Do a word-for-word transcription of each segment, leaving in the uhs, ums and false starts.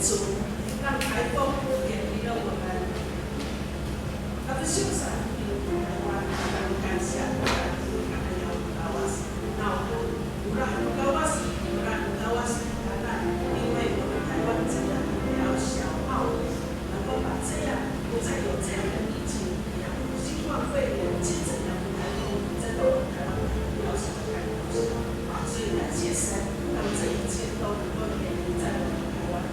主，让台风远离了我们。Tapos yung sa ating Panginoon, ang kansya, ang kanyang gawas. Now, mura ang gawas, mura ang gawas, karena 因为我们台湾真的很渺小，哦，能够把这样，不再有这样的疫情，新冠肺炎确诊的台风，真的我们台湾很渺小，太渺小。所以感谢神，让这一切都能够远离在我们台湾。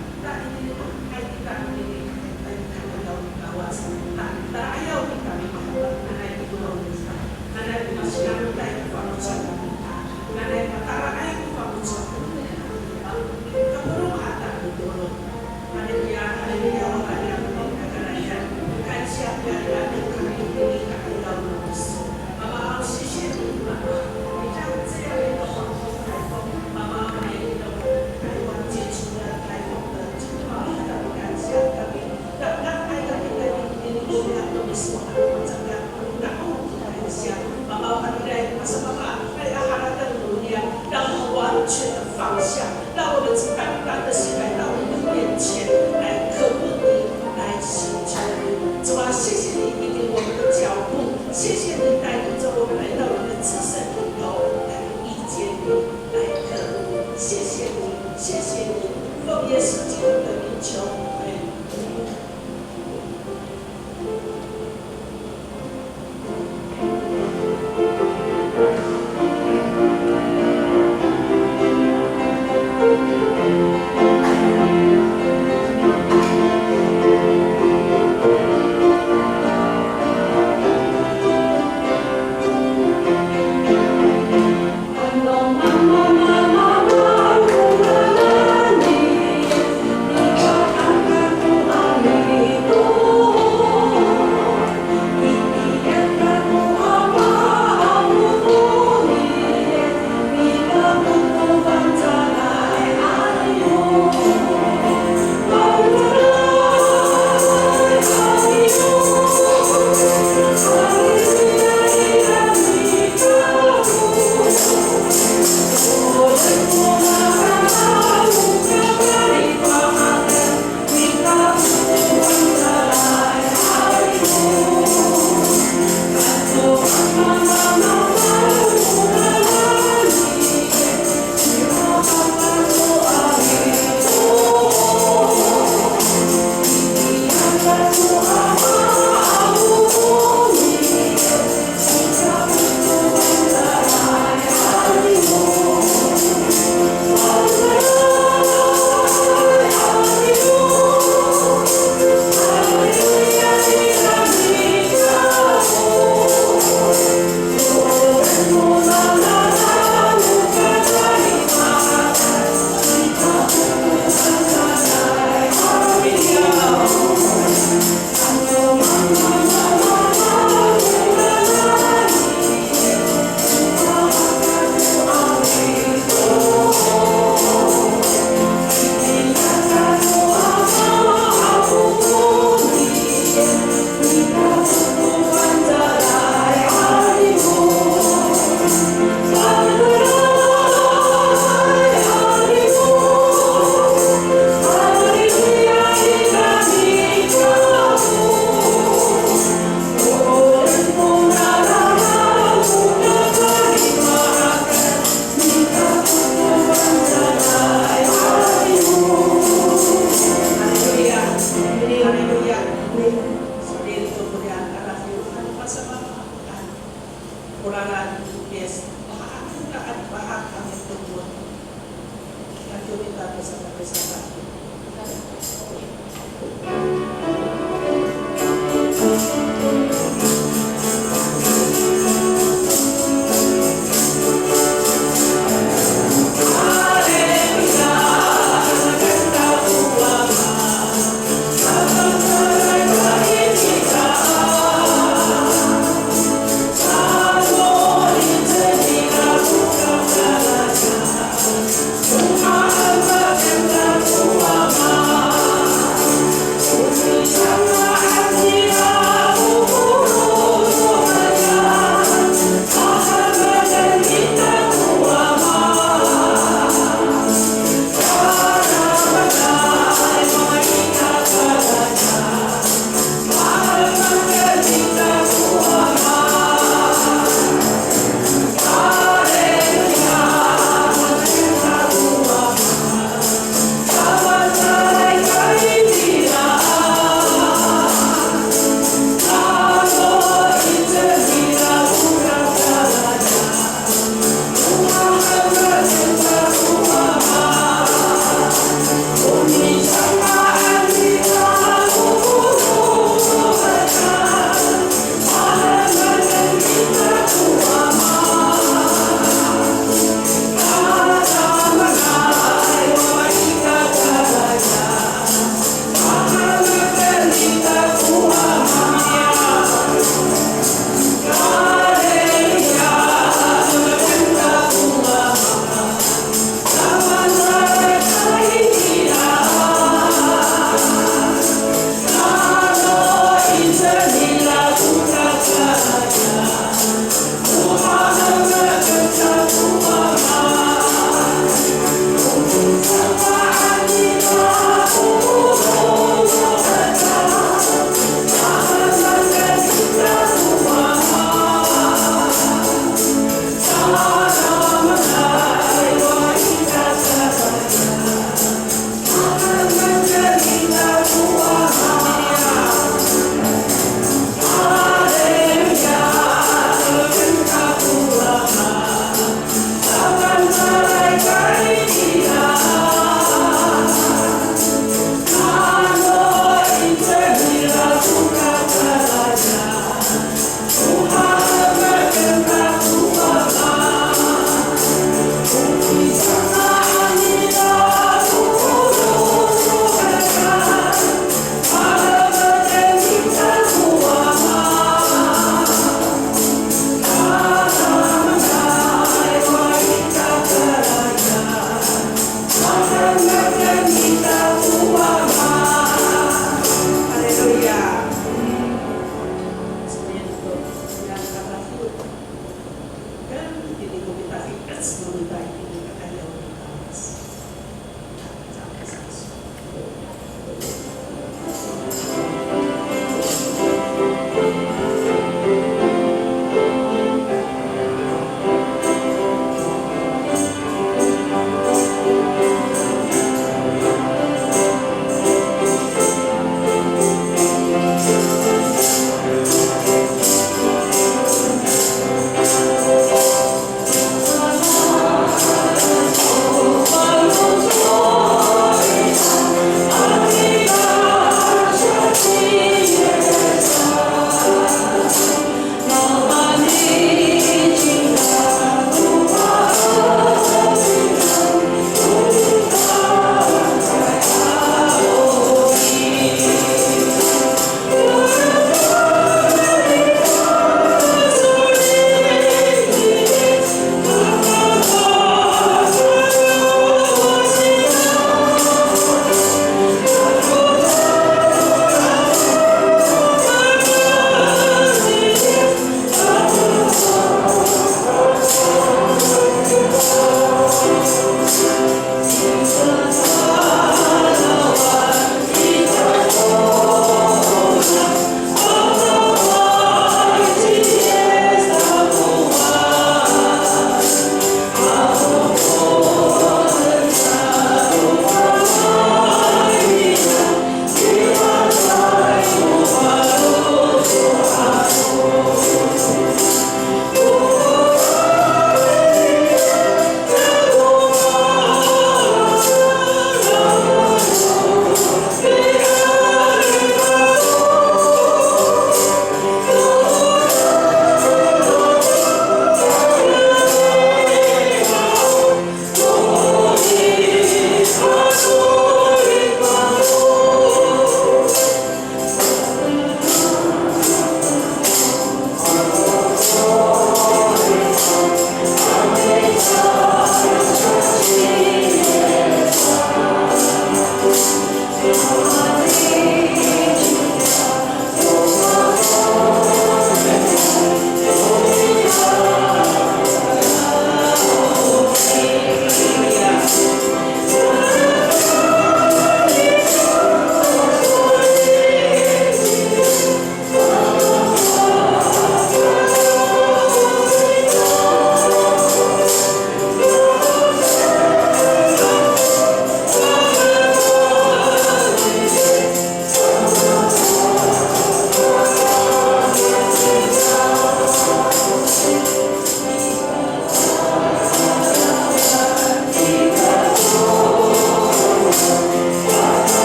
让我们完全的放下，让我们只单单的心来到你的面前，来渴慕你，来寻求你。主啊，谢谢你引领我们的脚步，谢谢你带领着我们来到你的至圣里头，来遇见你，来渴慕你。谢谢你，谢谢你，奉耶稣基督的名求，阿们。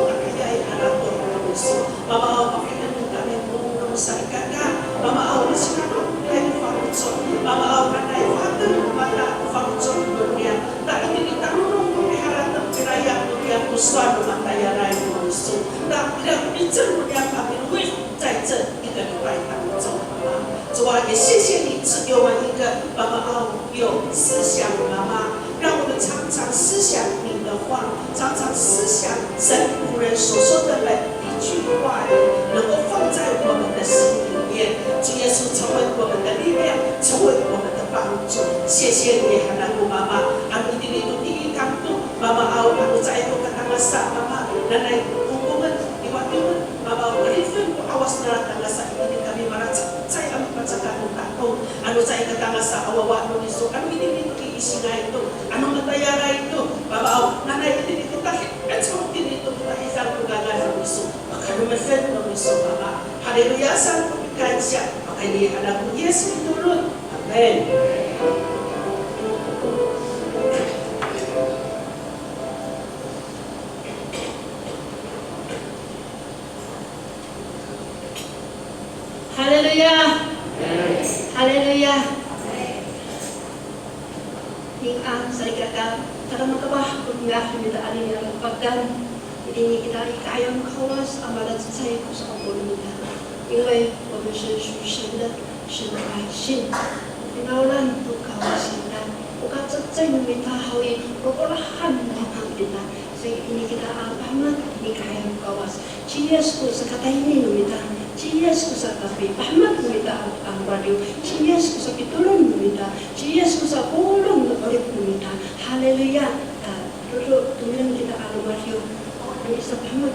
Mapolong a kayay a ratoh no miso. Mama aw, pakayni kami no salikaka. Mama aw, masikanokay ko faloco'. Mama aw, nanay faten no mata ko faloco' no niyam. Ta itini i tanonong ko piharateng, pirayang no niyam ko sowal no matayalay no miso. Ta ira ko 'icel no niyam a milowid 在这一个礼拜当中，主啊，也谢谢你赐给我们一个妈妈哦，有思想的妈妈，让我们常常思想你的话，常常思想神仆人所说的每一句话语，能够放在我们的心里面。主耶稣成为我们的力量，成为我们的帮助。谢谢你，哈拉古妈妈，阿米蒂利都第一堂度，妈妈阿阿鲁在一个katangasa，妈妈，nanay kukungan，iwa tungan， Mama, o lifin ko 'awas nira tangasa itini kami malacecay a mipacakat no tatong. Ano caay ka tangasa a wawa no miso, ano itini to i isingay to, ano matayalay to. Mama, o nanay itini to tahi, eco itini to tahi sa ko ngangan no miso. Makaromefen no miso, Mama. Haleluya, saan ko pikansya. Pakayni i ngangan ni Yis i tolon. Amin. Haleluya. Haleluya. Pingan, salikaka, tada makapah ko mita anini a ropakan. Itini kita i ka'ayaw no Kawas a malacecay ko sa'opo no mita. 因为我们是属神的，是百姓。Finawlan to Kawas kita. O kacecay no mita haw i, o kolahan no mita. Sa itini kita a pahemek i ka'ayaw no Kawas. Ci Yis ko sakatayni no mita, ci Yis ko sakapipahemek no mita a romadiw, ci Yis ko sapitolon no mita, ci Yis ko sapolong no 'orip no mita. Haleluya. A, dodo tomireng kita a romadiw. Misapahemek.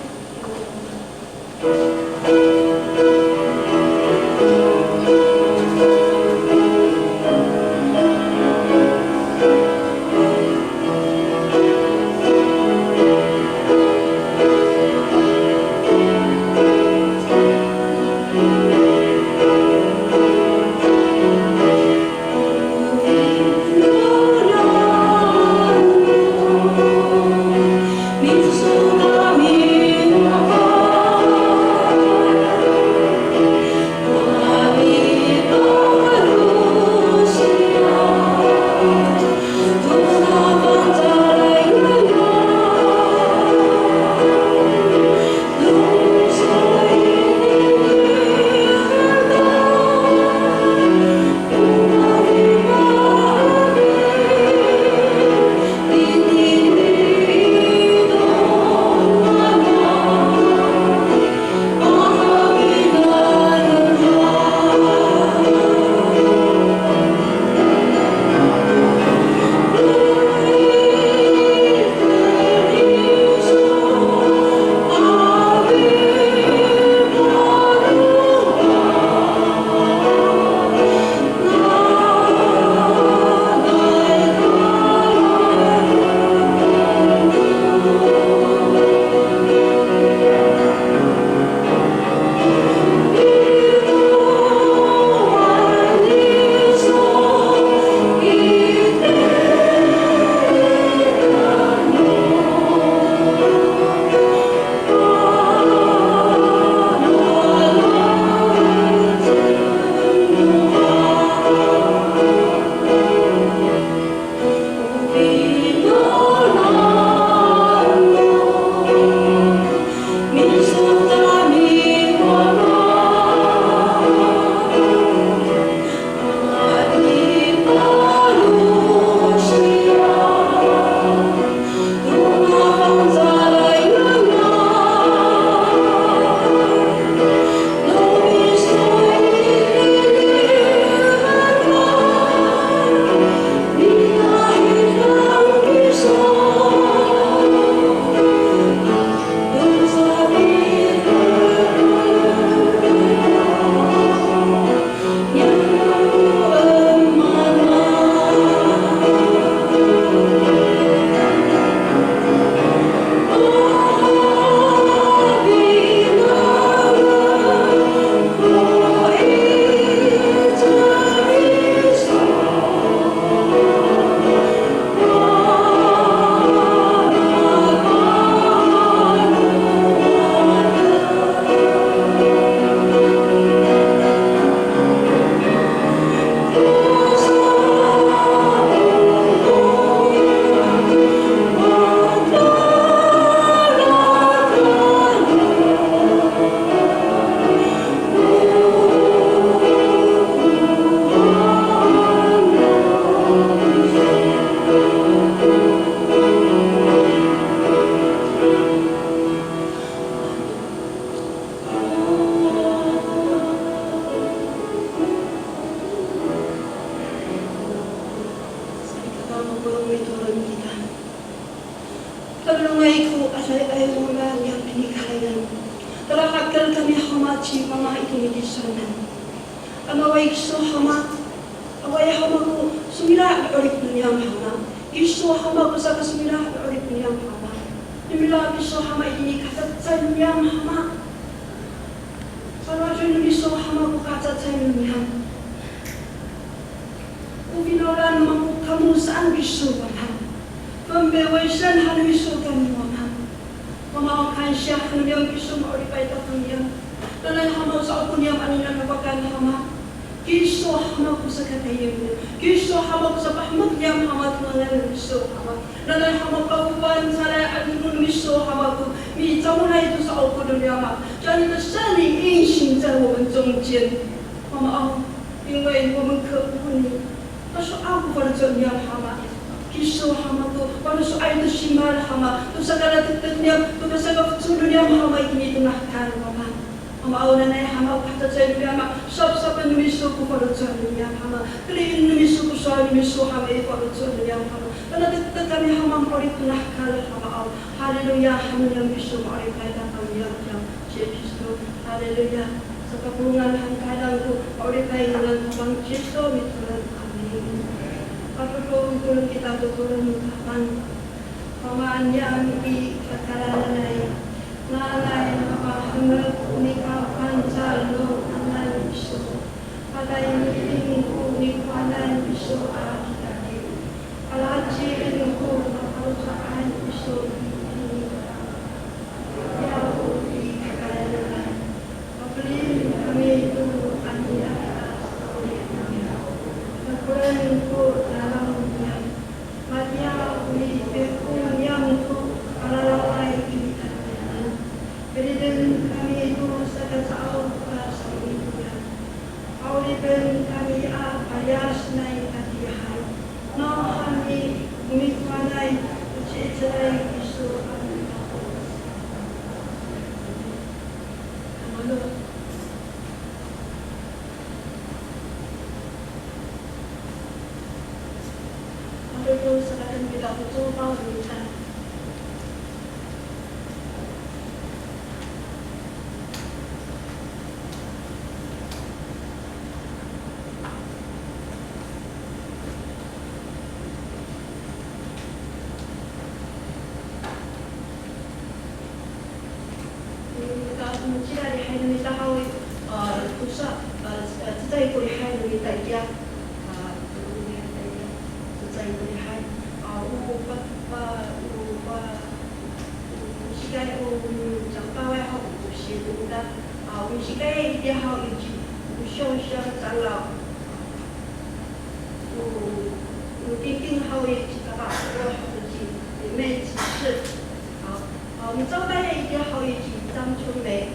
Ci Mama itini i tisowanan. Ama awaay kiso Hama, awaay Hama ko somila' no 'orip niyam Hama. Kiso Hama ko saka somila' no 'orip niyam Hama. Nimila kiso Hama itini kacacay niyam Hama. Palowacoy no miso Hama ko kacacay niyam. O finawlan no mako kamo saan kiso Wama. Fampewesan han no miso kamo Wama. Mama, o kansiya han niyam kiso ma'oripay tata'ang niyam. Nanay Hama o sa'opo niyam anini a fakan Hama. Kiso Hama ko sakatayal niyam. Kiso Hama ko sapahemek niyam Hama to ngangan no miso Hama. Nanay Hama pafaloco'an, caay ka 'adingo no miso Hama ko micamoay to sa'opo no niyam Hama. 将你的圣灵运行在我们中间。Mama aw, 因为我们渴慕你。Paso'aw ko faloco' niyam Hama. Kiso Hama ko paloso'ay to simal Hama, to sakalatektek niyam, to sakafecol niyam Hama itini to nahekal Wama. Mama aw, nanay Hama o kacacay niyam Hama, sapsapen no miso ko faloco' niyam Hama, keriden no miso ko sowal no miso Hama i faloco' niyam Hama. Kalatektek kami Hama ma'orip to nahekal Hama aw. Haleluya, han niyam kiso ma'oripay tata'ang niyam, ci Kristo. Haleluya. Sakapolongan han kalang ko ma'oripay ngangan Tapang Kristo mitolon. Amin. Padodoen kita to tolon no Tapang. Mama niyam i kakarayanay. Nanay mapahemek ko nika fangcal no ngangan iso. Patayni ko nikowanan iso a kitakit. Palaheci ko nafaloco'an iso itini. Yaw i kakarayanay. Mapelin kami to anini a sa'opo niyam. Makolen ko lalan niyam. Matiya o nipikor niyam to kalalalay i tatirengan. Keriden kami to saka caaw ka sa'opo niyam. Pa'oripen kami a paliyas nai tatiihay. Nawhani o mikowanay o ci'icelay kiso a mita. Kamalo. Kamalo, saka kita ko cowa kita. Nika, mm, cila lihay no mita haw i, a, tosa, a, cecay ko lihay no mita itiya, a, cecay ko lihay, a, o pa, pa, o pa, o sikay, o, mm, cangpaway haw, o siyet no mita, a, o sikay itiya haw i ci, o siyong siyang 长老. 我，我定定好一起，爸爸，我好一起，也没几次。好，好，我们招待一个好一起，张春梅，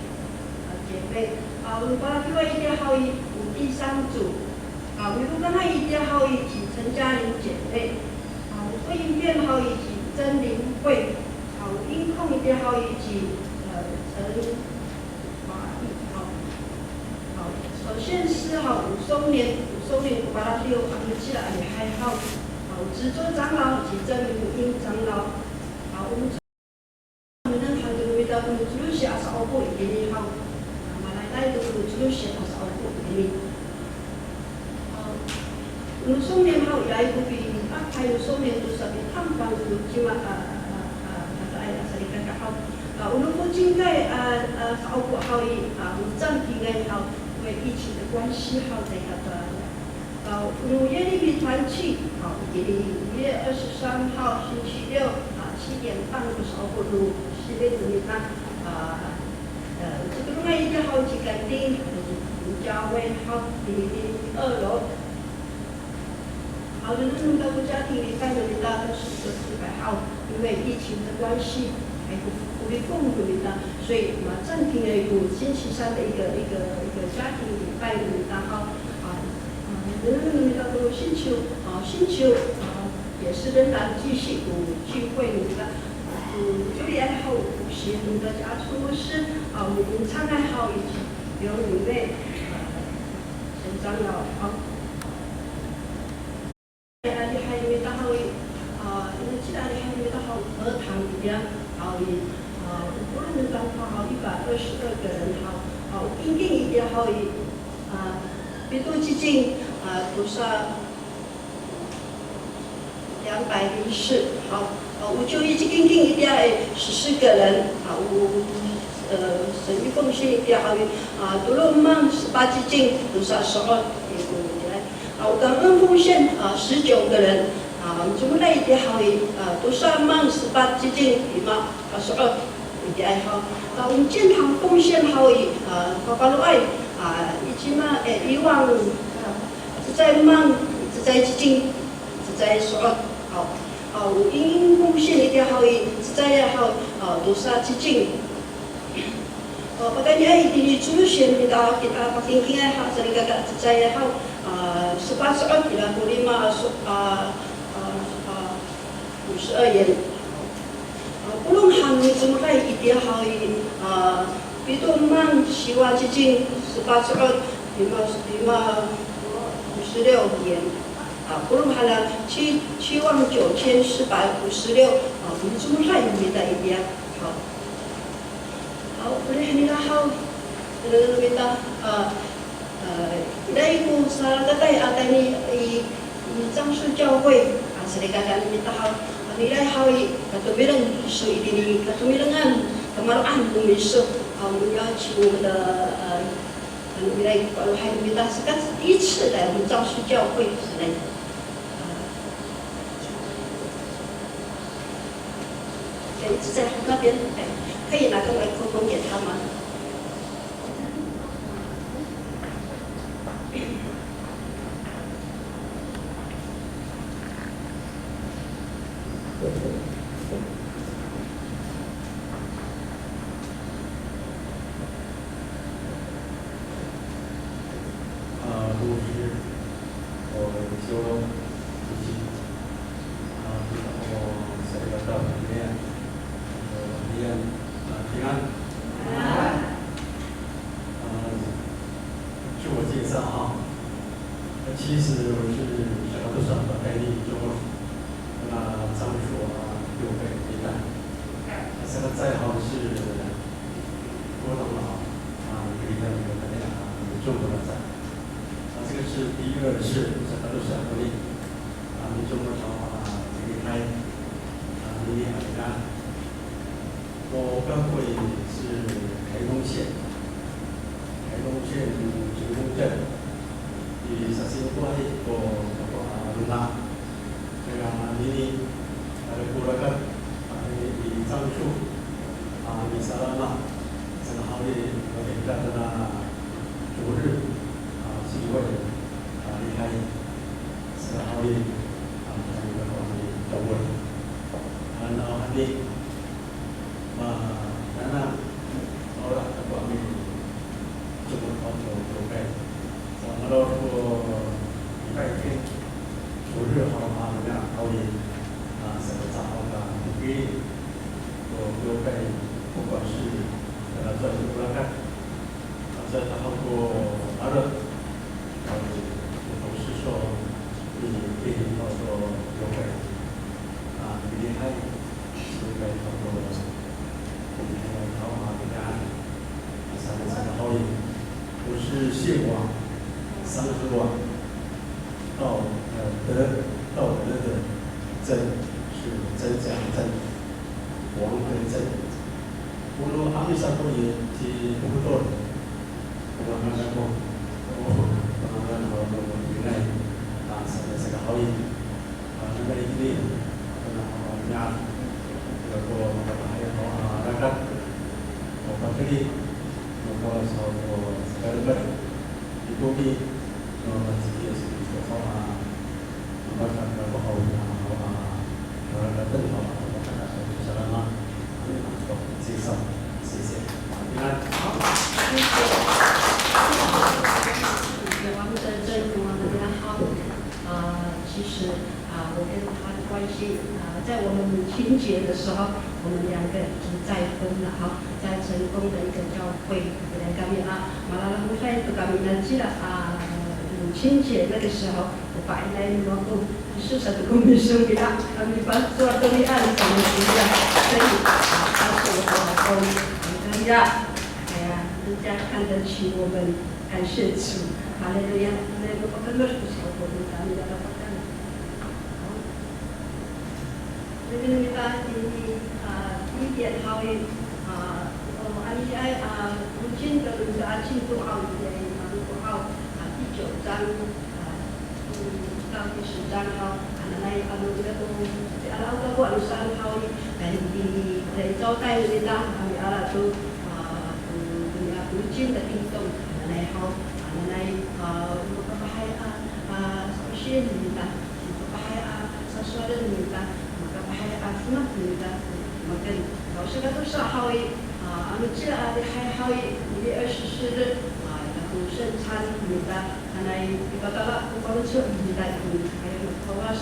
啊，姐妹。好，我们把另外一个好一，我第三组。好，我们刚刚一个好一起，陈嘉玲姐妹。好，我们会影片好一起，曾玲慧。好，我音控一个好一起，呃，陈 好，好，首先是哈，吴松年，吴松年，我把他六，啊，我们起来，你还好。好，执着长老及曾明英长老。好，我们，我们的团队，我们的主日学啊，是熬过一点点哈。啊，马来带的主日学啊，是熬过一点点。 O no 松年 haw i, ira ko pi, a, hay no 松年 to sapitangpang to cima, a, a, a, a, a, a salikaka haw. A, o no 复兴会, a, a, sa'opo haw i, a, o no 暂停 ay haw, 因为疫情的关系 haw, 在 kata. A, o no 耶利米团契 haw, i, 五月二十三号星期六, a, 七点半 to sa'opo no, 七点 to mita, a, a, 这个另外一个 haw, 去改定, 我们教会 haw, 第，第二楼。 好，那么到家庭礼拜呢，大家都是一个礼拜，好，因为疫情的关系，还不，不会供应的，所以我们暂停了一个星期三的一个，一个，一个家庭礼拜的，然后，啊，啊，那么到了星期五，啊，星期五，啊，也是仍然继续有聚会的，嗯，主日学还有补习，我们的家中牧师，啊，我们唱爱好以及刘敏妹，啊，沈长老，好。 Adihay no mita haw i, a, ina cila adihay no mita haw, 合堂 itiya haw i, a, ukuran no tamdaw haw, 一百二十二个人 haw, Haw, kingking itiya haw i, a, pito cicing, a, tosa 两百零四, haw, a, o ciwici kingking itiya i, 十四个人, a, o, e, 生育奉献 itiya haw i, a, tolo mang sepat cicing, tosa so'ot, i, o, itiya. A, o 感恩奉献, a, 十九个人, a, o micomod itiya haw i, a, tosa mang sepat cicing, lima a so'ot itiyaay haw. A, o 建堂奉献 haw i, a, papaloay, a, icima, e, iwang, a, cecay mang, cecay cicing, cecay so'ot haw. A, o 影音奉献 itiya haw i, cecay haw, a, tosa cicing. A, pakayniay itini 主日学 no mita kita pakingkingay haw, salikaka cecay haw, a, sepat so'ot ira ko lima a so, a, a, a, 五十二元. A, polong han no micomoday itiya haw i, a, pito mang siwa cicing sepat so'ot, lima, lima, 五十六元. A, polong han a 七, 七万九千四百五十六, a, micomoday no mita itiya haw. Haw, polong han nira haw, ira no mita, a, a, ira ko salikakay a tayni i, i 樟树教会, a, salikaka no mita haw, a, ira haw i, katomireng iso itini, katomirengan, kamaro'an no miso, a, 我们邀请我们的，呃， Ano ira ko falohay no mita saka 第一次来我们樟树教会，是嘞。哎，是在那边，哎，可以拿个麦克风给他吗？ A, 牧师, o, Miso, Miso, a, kita ko sa ira ko niya, o, niya, a, 平安. 平安. A, 自我介绍哈。 其实我是小豆上的白领，中国，那樟树啊，六倍一半。那这个在行是多长老啊，一个一半的那个啊，中国的在。啊，这个是第二次，小豆上的啊，中国朝啊，这个开啊，你啊，你看。 我刚回是台东县，台东县成功镇，以三星过来过过啊，那个啊，你，那个过来看，啊，你樟树，啊，你沙拉嘛，真好的，我给他的那主日，啊，聚会，啊，厉害，真好的，啊，那个，啊，中国人，啊，然后还没 Manengneng, ora to ko amin, cumot to ko dokay. Sa, malo ko, 礼拜天，主日好，啊，那好，啊，sa ko caay ka dokay, ko dokay, 不管是，呃，专业的，啊，这然后过，啊，同事说，你可以到做dokay，啊，你厉害。 是该叫做，我们台湾桃花的答案。三个字的好音，不是姓王，三个字王，道，呃，德，道德的德，增，是增加的增，王德增。不过阿美上过也是不够的，我刚刚讲过，我刚刚好，我我原来啊，三个字的好音。 啊，那么一定，啊，那好，那，那个，那个，还有，啊，那个，我们这里，那个，说，我，这个，那个，一公里，那么，这个是，啊，那么，那个，好，啊，那个，更好，那个，就是什么，啊，那个，介绍，谢谢，啊，平安。好，谢谢。谢谢王德正，王德好。 啊，其实，啊，我跟他的关系，啊，在我们母亲节的时候，我们两个已经再婚了哈，在成功的一个教会，来跟你啊，马拉拉不会都跟你们记了啊，母亲节那个时候，我把那个老公，是什么公民生给他，他们把做都立案什么什么的，所以，啊，他是我的老公，很尴尬。哎呀，大家看得起我们，感谢主，哈利路亚。那个我们都是好过的，咱们要不要看？好。那个那个第一啊，第一点，好，啊，哦，啊，你爱啊，如今的那个啊，进步好一点，啊，如果好啊，第九章啊，嗯，到第十章，好，啊，那来啊，那个都，啊，然后包括有三，好，来，你来招待人家，啊，你啊，都 啊，嗯，啊，无尽的运动，啊，nanay haw, a, nanay, a, makapahay a, a, sa'osien no mita, makapahay a, sasowalen no mita, makapahay a, semak no mita, maken. Haw, saka tosa haw i, a, ano cila a lihay haw i, ni 二十四日, a, ira ko 圣餐 no mita, nanay, ipatala ko fangcal no mita i, a, ira ko Kawas,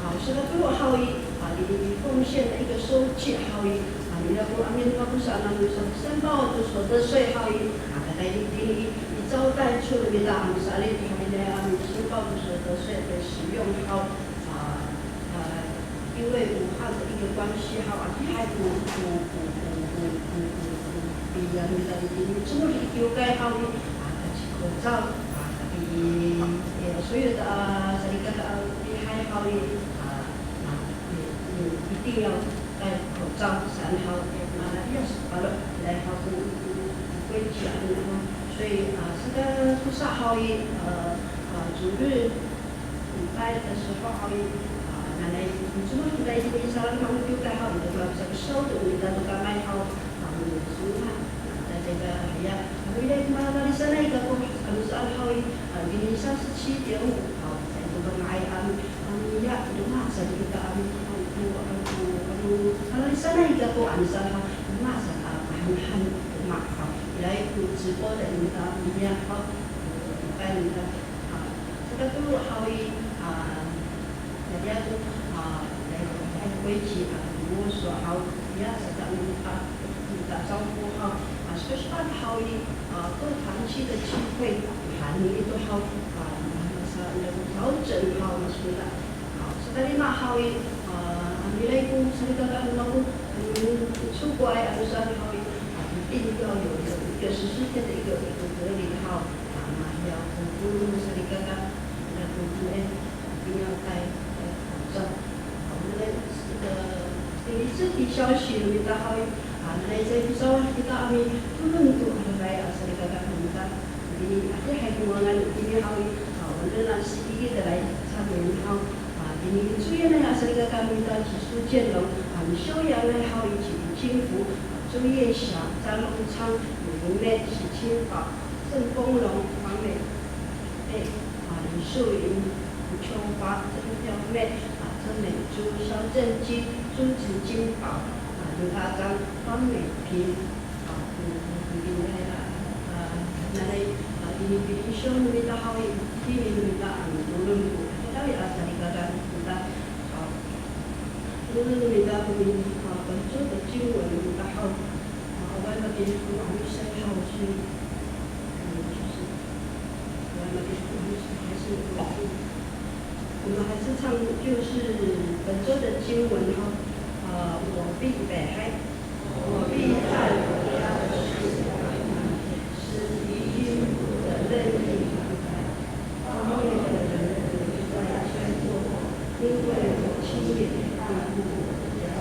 好，是的，最后 haw i, a, 你奉献的一个收据 haw i, a, 你要不，a, 你要不是，a, 那个申报的所得税 haw i, a, 大概你，你，你招待处 no mita, a, 你，a, 你申报的所得税的使用 haw, a, 因为武汉的一个关系 haw, a, 你还不，不，不，比，a, 你的，你，你，这么一个 haw i, a, 戴口罩，a, 所有的，a, salikaka, a, lihay haw i, a, 那也也一定要戴口罩，然后马上要是发了来，好，不不不会讲，然后所以啊，这个不是好意，呃呃，主日礼拜的时候好意啊，拿来主日礼拜一定是让他们就戴好你的口罩，消毒你的口罩，戴好。 Ano sowal, a, caay ka, a, ya, ano, ira ko malalisanay kako, ano saan haw i, a, itini 三十七点五, a, caay ko manga'ay, ano, ano, ya, roma sa kita, ano, ano, ano, ano, malalisanay kako, ano saan haw, roma sa, a, mahanhan, roma haw, ira ko 直播的 ita, ano, ya haw, ano, ita, ano, ita, a, saka to haw i, a, Kadiya to, a, dai, dai ko 会期, a, ko so haw, ya, sa, a, a, 打招呼 haw, a, 十八 haw i, a, 做团契的聚会, a, 还有一个 haw, a, sa, 那个调整 haw, mas kita, a, sa kalima haw i, a, a, milay ko, sa kita ka, ano ko, ano, 出国 ay, ano sa haw i, a, 一定要有，有一个十四天的一个，一个隔离 haw, a, mahiya ko polong no salikaka, na ko, eh, 一定要戴，戴口罩。好，那个，这个，第一次的消息，我们大家会，啊，来在不少啊，kita kami turun to, ano, kay, a, salikaka, kita, ini, a, hay ko ngangan, ini haw i, a, 我们仍然是一一的来参与 haw, a, ini 住院的 a, salikaka, kita, 其实建龙，a, 修养的 haw i, 以及金福，啊，周叶霞、张龙昌、李明妹、许清华、 郑丰荣、黄美惠，啊，李秀云、吴秋华、曾飘妹，啊，曾美珠、萧正基、朱子金宝，啊，刘大章、方美萍，啊，嗯，嗯，嗯，啊，啊，那，啊，李明秀 no mita haw i, 李明秀 no mita, a, mitolon ko, a, salikaka no mita, a, mitolon no mita ko, a, 本周的经文 no mita haw, a, awaay matini ko 'Amisay haw, so, 嗯，就是 我们还是唱，就是本周的经文哈，呃，我必，预备，嗨。我必在我家的事上，使离经途的任意安排，荒谬的人不再经过，因为我亲眼看顾我的家。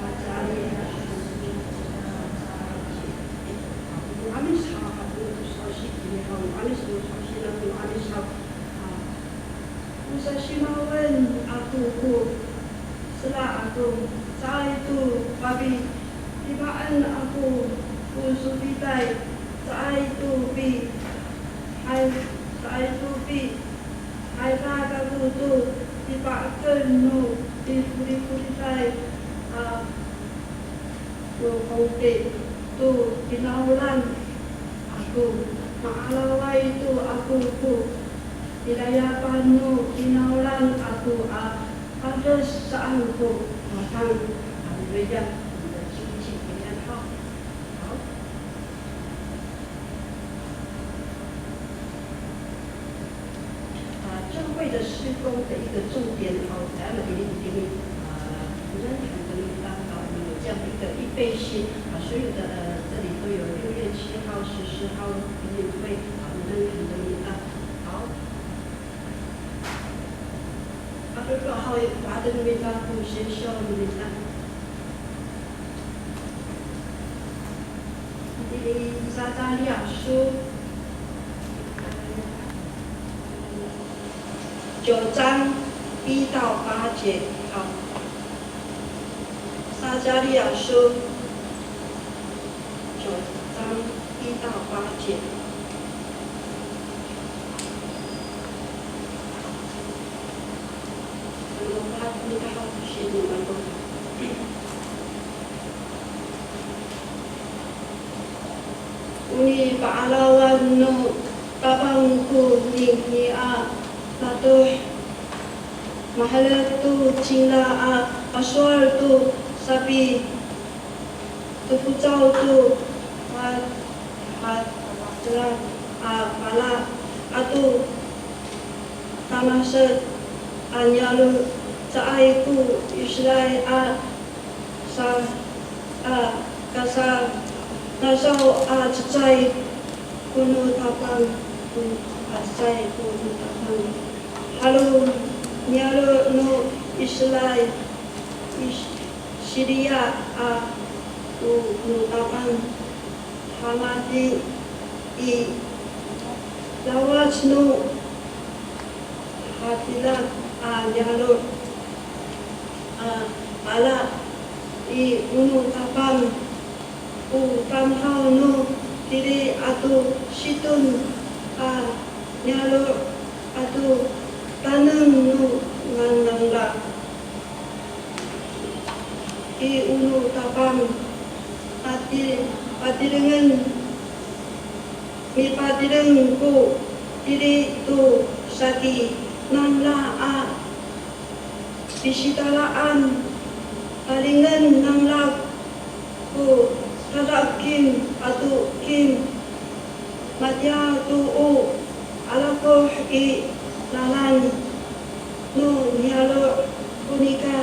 撒迦利亚书十章二节。 Amis haw, haw, no sowal sa, ini haw, Amis no sowal sa, Amis haw. A, o sasimawen ako ko sera ako, caay to papidipa'en ako ko sofitay, caay to pi, hay, caay to pi, hayra kako to dipa'eken no difolifolitay a, no kongki to finawlan ako, ma'araway to ako ko nilayapan no finawlan ako a, pades saan ko matang. Haleluya. 我们的经文请大家好。好。 啊，教会的事工的一个重点，哦，咱们一定，一定，啊，我们很多地方，啊，我们有这样的一个预备心，啊，所有的，呃，这里都有六月七号、十四号、Haw, paten mita ko sesyo mita. Itini Sacaliyaso九章一到八节，好。撒迦利亚书九章一到八节。O nipa'arawan no Tapang konini a matoh, maherek to cingra a pasowal to sapitofocaw to ma-, ma-, a pala ato tamaset a niyaro', caay ko Israil a sa, a, kasanasaw a cecay ko no Tapang, a cecay ko no Tapang. Halo niyaro' no Israil, Is-, Siriya a o no Tapang. Hamati i lawac no Hatilak a niyaro' a pala i, o no Tapang ko tamdaw no Tiri ato Siton a niyaro' ato taneng no ngangan nangra. I, o no Tapang pati-, patirengen, mipatireng ko Tiri to saki nangra a pisitaraan, talingen nangra ko tada kim ato kim, matiya to o alakoh i lalan no niyaro' ko nika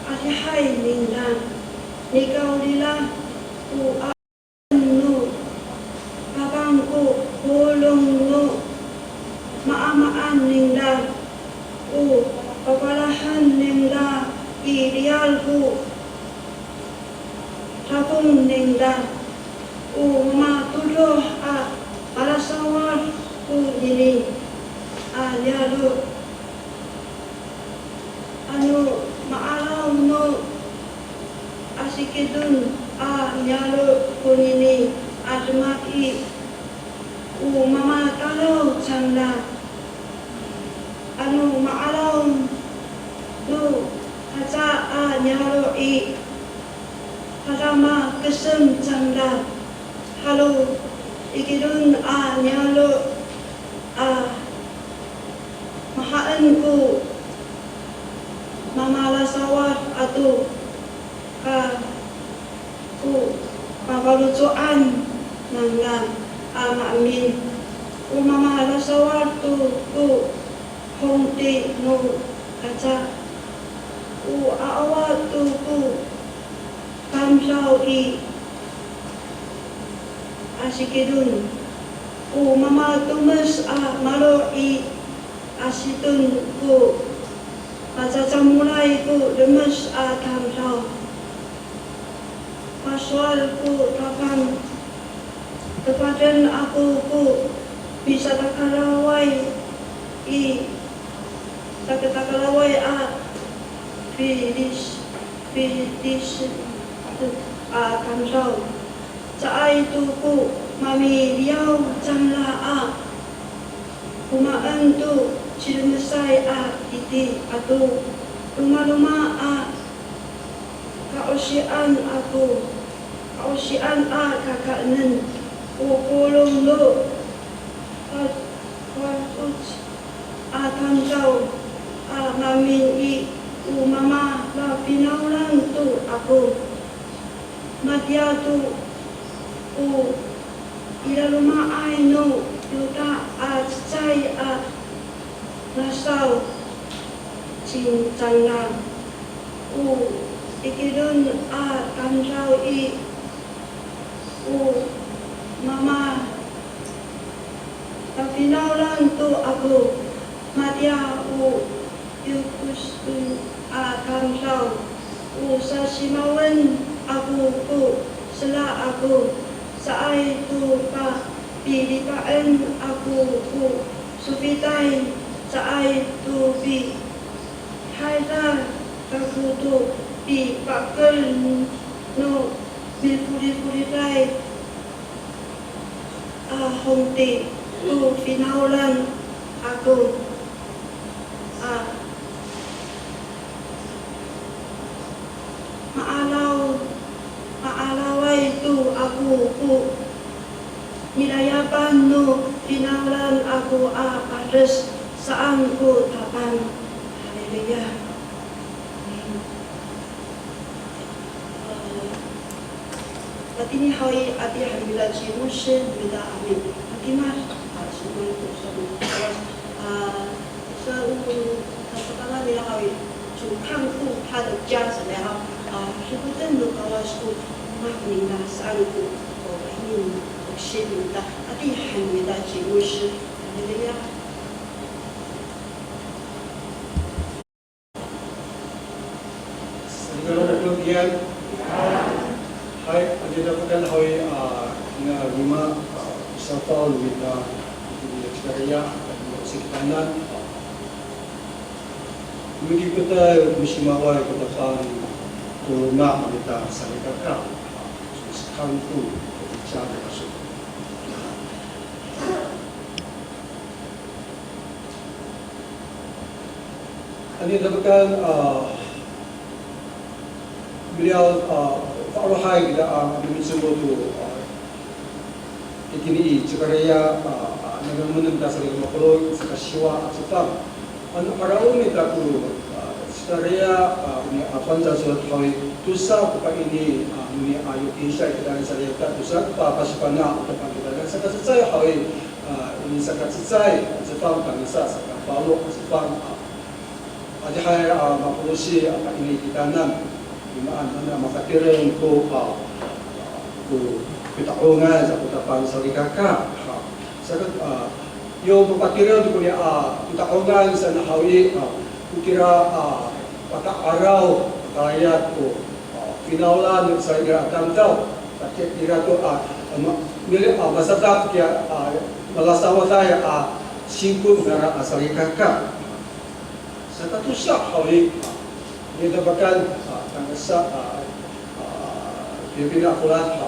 adihay ningra, nikawrira ko a no Tapang ko polong no maamaan ningra, o papalahen ningra i riyar ko dafong ningra, o mamatodoh a malasawad konini a niyaro'. Ano ma'araw no Asikidon a niyaro' konini a demak i, o mamatalaw cangra. Ano ma'araw no kaca a niyaro' i, tada makesem cangra. Halo Ikidon a niyaro' a mahaen ko mamalasawad ato ka ko mafaloco'an nangra a maemin. O mamalasawad to ko hongti no kaca. O aawa to ko tamdaw i Asikidon. O mamatomes a maro' i Asiton ko macacamolay ko remes a tamdaw. Pasowal ko Tapang, tefaden ako ko misatakaraway i, satakaraway a Filis, Filis a tamdaw. Caay to ko mamiliyaw cangra a komaen to ciremesay a titi ato romaroma a ka'osian ako, ka'osian a kakaenen. O polong no fa-, fatoc a tamdaw a maemin i, o mamalafinawlan to ako. Matiya to o i laloma'ay no Yuta a cecay a nasaw cincangra. O Ikidon a tamdaw i, o mamalafinawlan to ako. Matiya o Yokoso a tamdaw, o sasimawen ako ko sera ako, caay to papilipaen ako ko sofitay, caay to pihayda kako to pipaker no mifolifoliday a hongti to finawlan ako a ma'araw, ma'araway to ako ko nilayapan no finawlan ako a pades saan ko Tapang. Haleluya. Amin. Matini haw i, ati han no mita ci Musi, no mita amin. Matimad, a, sowal ko sowal ko Kawas, a, sa o, sa, sapanan nira haw i, 主看顾他的家 saan haw, a, hifoten no Kawas ko, ma, ningra saan ko, o, ini, o, si, no mita, ati han no mita ci Musi, haleluya. Salikaka, hay, ati dapekan haw i, a, ina lima, a, safaw no mita, itini i Cakariya, a, ina o sikitanan, a, mikipetay, misimaway ko Tapang ko loma' no mita salikaka, a, so sikan ko, ko ica kaso. Ano dapekan, a, miliyaw, a, fa'elohay kita, a, mimicomod to, a, itini i Cakariya, a, a, nano enem pasal lima polo' saka siwa a cefang. Ano 'araw mita ko, a, Cakariya, a, ini a fangcal sowal haw i, tosa ko paini, a, noni a yokinsay kitanan salikaka, tosa ko pa, pasifana' o Tapang kitanan, saka cecay haw i, a, ini saka cecay a cefang tangasa saka falo a cefang, a, adihay, a, makosi, a, paini kitanan. Imaan, mana mapatireng ko, a, ko pita'ongan sa ko Tapang salikaka. Ha. Saka, a, yo mapatireng to koni, a, pita'ongan sa na haw i, a, ko kira, a, pata'araw, pakalayap ko, a, finawlan sa ira a tamdaw. Tatiih ira to, a, ma, mili, a, masadak kiya, a, malasawaday, a, singko nara a salikaka. Saka tosa haw i, a, nidapakan, a, tangasa, a, a, pina, pina a folat, a,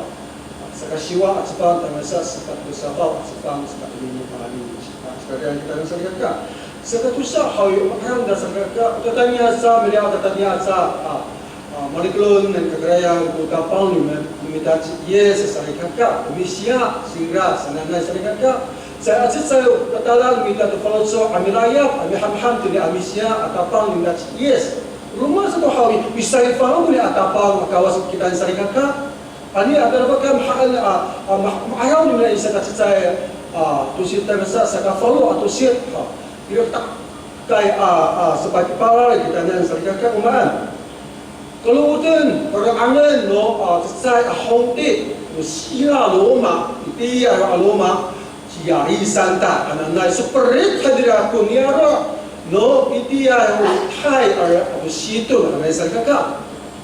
saka siwa a cefang tangasa sepat ko safaw a cefang, saka ini ni pangamin, a, saka kita salikaka. Saka tosa haw i, o ma'araw no mita salikaka, o tata'angay sa, miliyaw o tata'angay sa, a, a, malikelon nani kakarayan ko Tapang no mi, no mita ci Yis salikaka, o Misiya, cingra, sananay salikaka. Caay a cecay o tatalang no mita to faloco' a milayap, a mihamham toni a Misiya a Tapang no mita ci Yis. Roma sato haw i, misayfang koni a Tapang a Kawas kitanan salikaka. Ano ira ko mahaen a, a, ma, ma'araw no mita i saka cecay, a, tosit tangasa saka falo a tosit, ha. Ira ko takay a, a, sapakipalal kitanan salikaka, o maan. Kaloden, kari'angen no, a, cecay a hongti, no sila Roma, itiya a Roma, ci Yarisantar hananay, so perit han nira ko niyaro', no itiya o Tay, a, a, Siton hananay salikaka.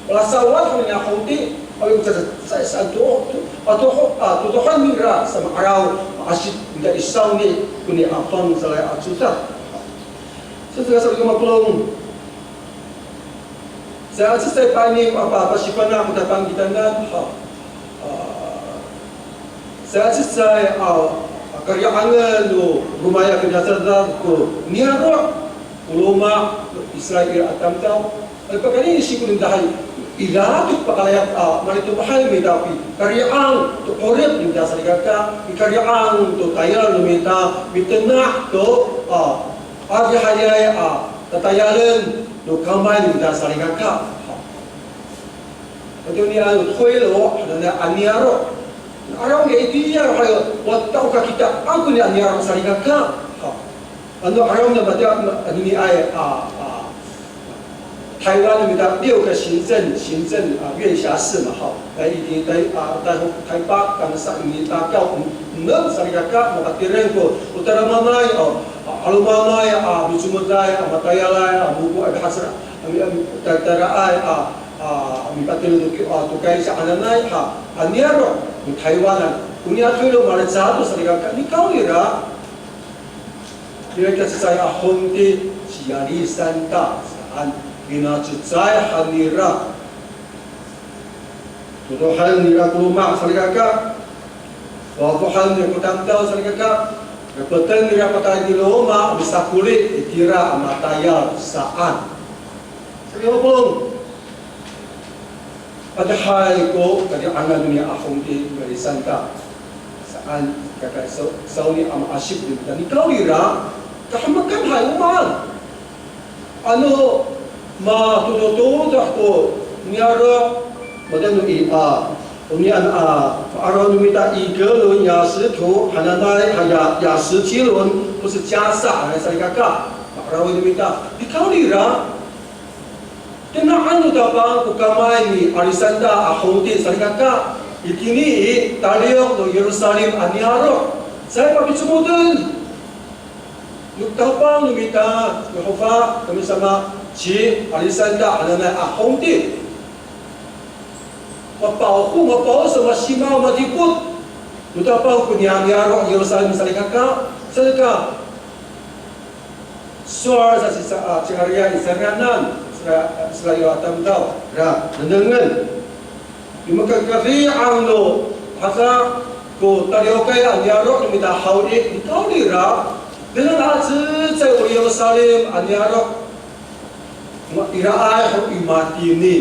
Palasawad hananay a hongti, awa ko cecay saan to, to, a, to, a, totohan nira sa ma'araw, a, asi, nira i sawni, koni a fangcalay a codad. Sa, sa, sa, makolong. Sa, sa, sa, paini, a, pa, pasifana' ko Tapang kitanan, ha. A, sa, sa, sa, a, kari'angen no romaay a kinasadak ko niyaro', ko loma' no Israil a tamdaw. Ay, pakayni singko no mita hay, ira to pakalayap, a, malitemohay no mita, pikari'ang to 'orip no mita salikaka, pikari'ang to tayal no mita, mitena' to, a, adihayay, a, tatayalen no kamay no mita salikaka. Haw. Ato niya ano toylo, hananay a niyaro'. Araw niya itiya, haw, wata o kakita ako niya a niyaro' salikaka. Haw. Ano araw niya matiya, ano niya ay, a, a, 台湾 no mita 六个行政，行政，啊，院辖市嘛，haw. Ay, itini Tay, a, Tay, Taypak, tangasa itini Takaw, Nengneng salikaka, makatireng ko o tadamaanay, o, a, 'alomanay, a, micomoday, a, matayalay, a, moko a mihacer, a, mi, a, mi, ta, tayraay, a, a, mipatelo to, a, to kaysa hananay, a, a niyaro' no Taywanan. Oniya to ira malecad to salikaka, nikawrira. Ira i kacecay a hongti ci Yalisanta saan, kinacecay han nira. Todohen nira ko loma' salikaka. Fafohen nira ko tamdaw salikaka. Dapeten nira patay i loma' misakoli itira a matayal saan. Salikaka mapolong. Adihay ko kadi'angan nira a hongti Yalisanta saan, kaka saw, sawni a ma'asip nira. Nikawrira, kahemekan hay o maan. Ano matodotodah ko niyaro', matayal no i, a, o niyan a, ma'araw no mita i Kelon ya 石头 hananay, haya ya 石基伦, ko 加萨 hananay salikaka, ma'araw no mita. Nikawrira, tina'an no Tapang ko kamay ni Alisanta a hongti salikaka, itini i taliyok no Yerusalem a niyaro', caay papicomoden no Tapang no mita, Yehofa kami sama, ci Alisanta hananay a hongti. Mapaw ko, mapaw sa masimaw, madipot no Tapang ko niya niyaro' Yerusalem salikaka, salikaka. Sowal sa ci, sa, a, ci Kariya i Sarianan, sera, sera yo a tamdaw, ra, nengnengen. Yo makakadi'ang no hada ko taliyokay a niyaro' no mita haw i, nikawrira, dengan a cecay o Yerusalem a niyaro', ma, iraay ho i matini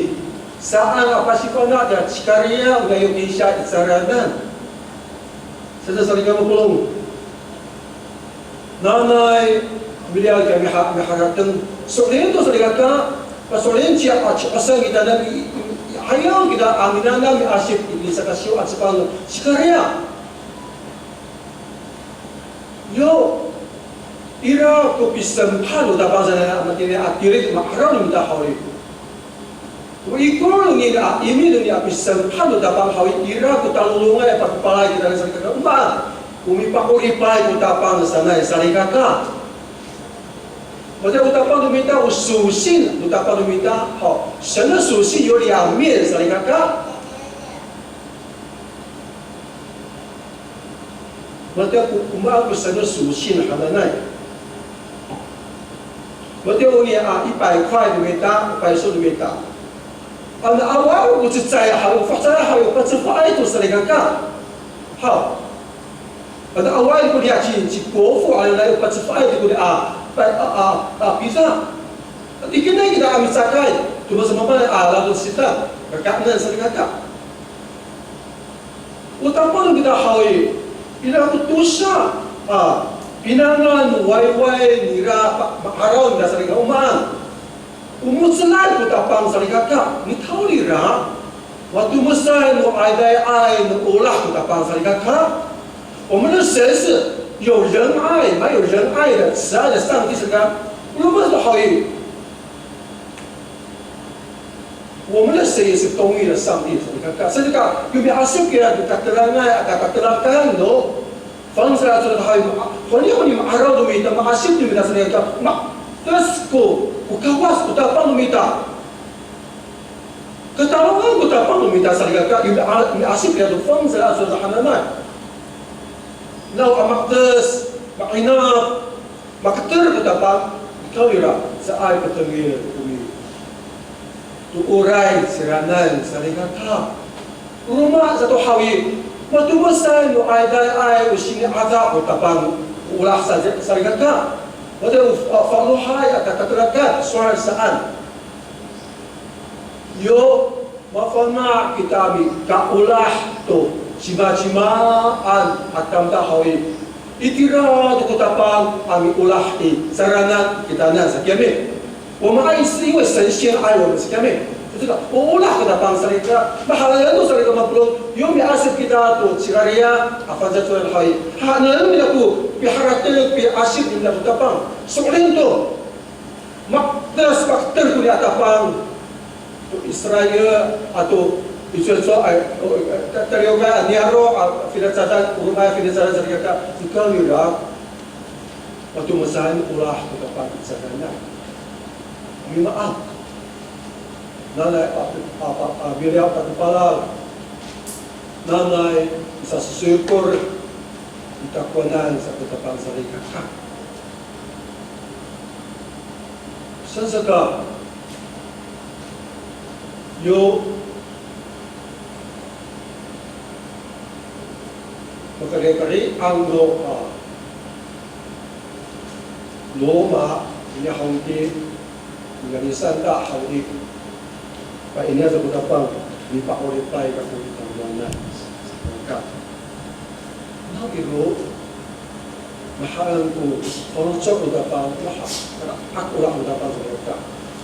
saan a pasifana' tiya ci Kariya, oniya yo kisa i Sarianan. Saan sa salikaka mapolong. Nanay, miliyar kiya miha, miharateng. So'elin to salikaka, paso'elin ciya, a, ci, a, saan kitanan i, i, i, ayaw kita a minanam miasip i, i sakasiyo a cefang ci Kariya. Yo, ira ko pisempal no Tapang sanay a matini a tirik ma'araw no mita haw i. O ikor nini a, imi nini a pisempal no Tapang haw i, ira ko talolongay a pakopalay kitanan salikaka, o maan, o mipa'oripay ko Tapang sanay salikaka. Matiya o Tapang no mita, o 属性 no Tapang no mita haw, 神的属性有两面 salikaka. Matiya ko, o maan ko 神的属性 hananay. Matiya o niya a 一百块 no mita, 一百 peso no mita. Ano awaay ko cecay haw, o fahecay haw, o pacefaay to salikaka. Haw. Ano awaay ko niya ci, ci 国父 hananay, o pacefaay to ko niya a, pa, a, a, a, pisa. Tikinay kita a micakay, to masamaamaanay a, lato sita, kakaenen salikaka. O Tapang no mita haw i, ira ko tosa a pinangan no wayway nira pa, ma'araw nira salikaka, o maan. O mo^celay ko Tapang salikaka, nikawrira, matomesay no 'aydayay no olah ko Tapang salikaka. 我们的神是有仁爱、满有仁爱的、慈爱的上帝，是吧？我们是好意。我们的神也是公义的上帝，是吧？所以这个有没有阿修给他的 katerangay, ata katerakan, no? Fangcal a codad haw i, honi, honi ma'araw to mita, ma'asip to mita, salikaka, ma, tas ko, ko Kawas, ko Tapang to mita. Katalongan ko Tapang no mita salikaka, yo mi, miasip kiya to fangcal a codad hananay. Naw a ma'edes, ma'inep, maketer ko Tapang, nikawrira, caay patengil to mi, to oray ciranan salikaka. Roma sato haw i, matomesay no 'aydayay o sini'ada ko Tapang, o olah sa, salikaka. Wata o, a, fa'elohay ata katerakan, sowal saan. Yo mafana' kita mikaolah to cimacimaan a tamdaw haw i, itira to ko Tapang a miolah i, ciranan kitanan sa kiyami. 我们爱是因为神先爱我们 sa kiyami. 这个 o olah ko Tapang salikaka, mahaen to salikaka mapolong, yo miasip kita to ci Kariya a fangcalay codad haw i, haen nira ko piharateng, piasip nira ko Tapang. So'elin to, ma'edes, maketer ko niya Tapang to Israil ato Icowacowa, ay, o, ta-, taliyokay a niyaro', a, finacadan, o roma finacadan salikaka, nikawrira, matomesay olah ko Tapang i cadanay. Mimaan. Nanay, a, a, a, a, miliyaw a tapalal. Nanay, misasosoykor i takowanan sa ko Tapang salikaka. Saan saka, yo makarikari'ang no, a, loma' iniya hongti, iniya nisanta haw i, pa iniya sa ko Tapang, mipa'oripay kako i tamowanan, saan saka. Naw iro, mahaen ko faloco' no Tapang, maha, ako ra no Tapang sa reka.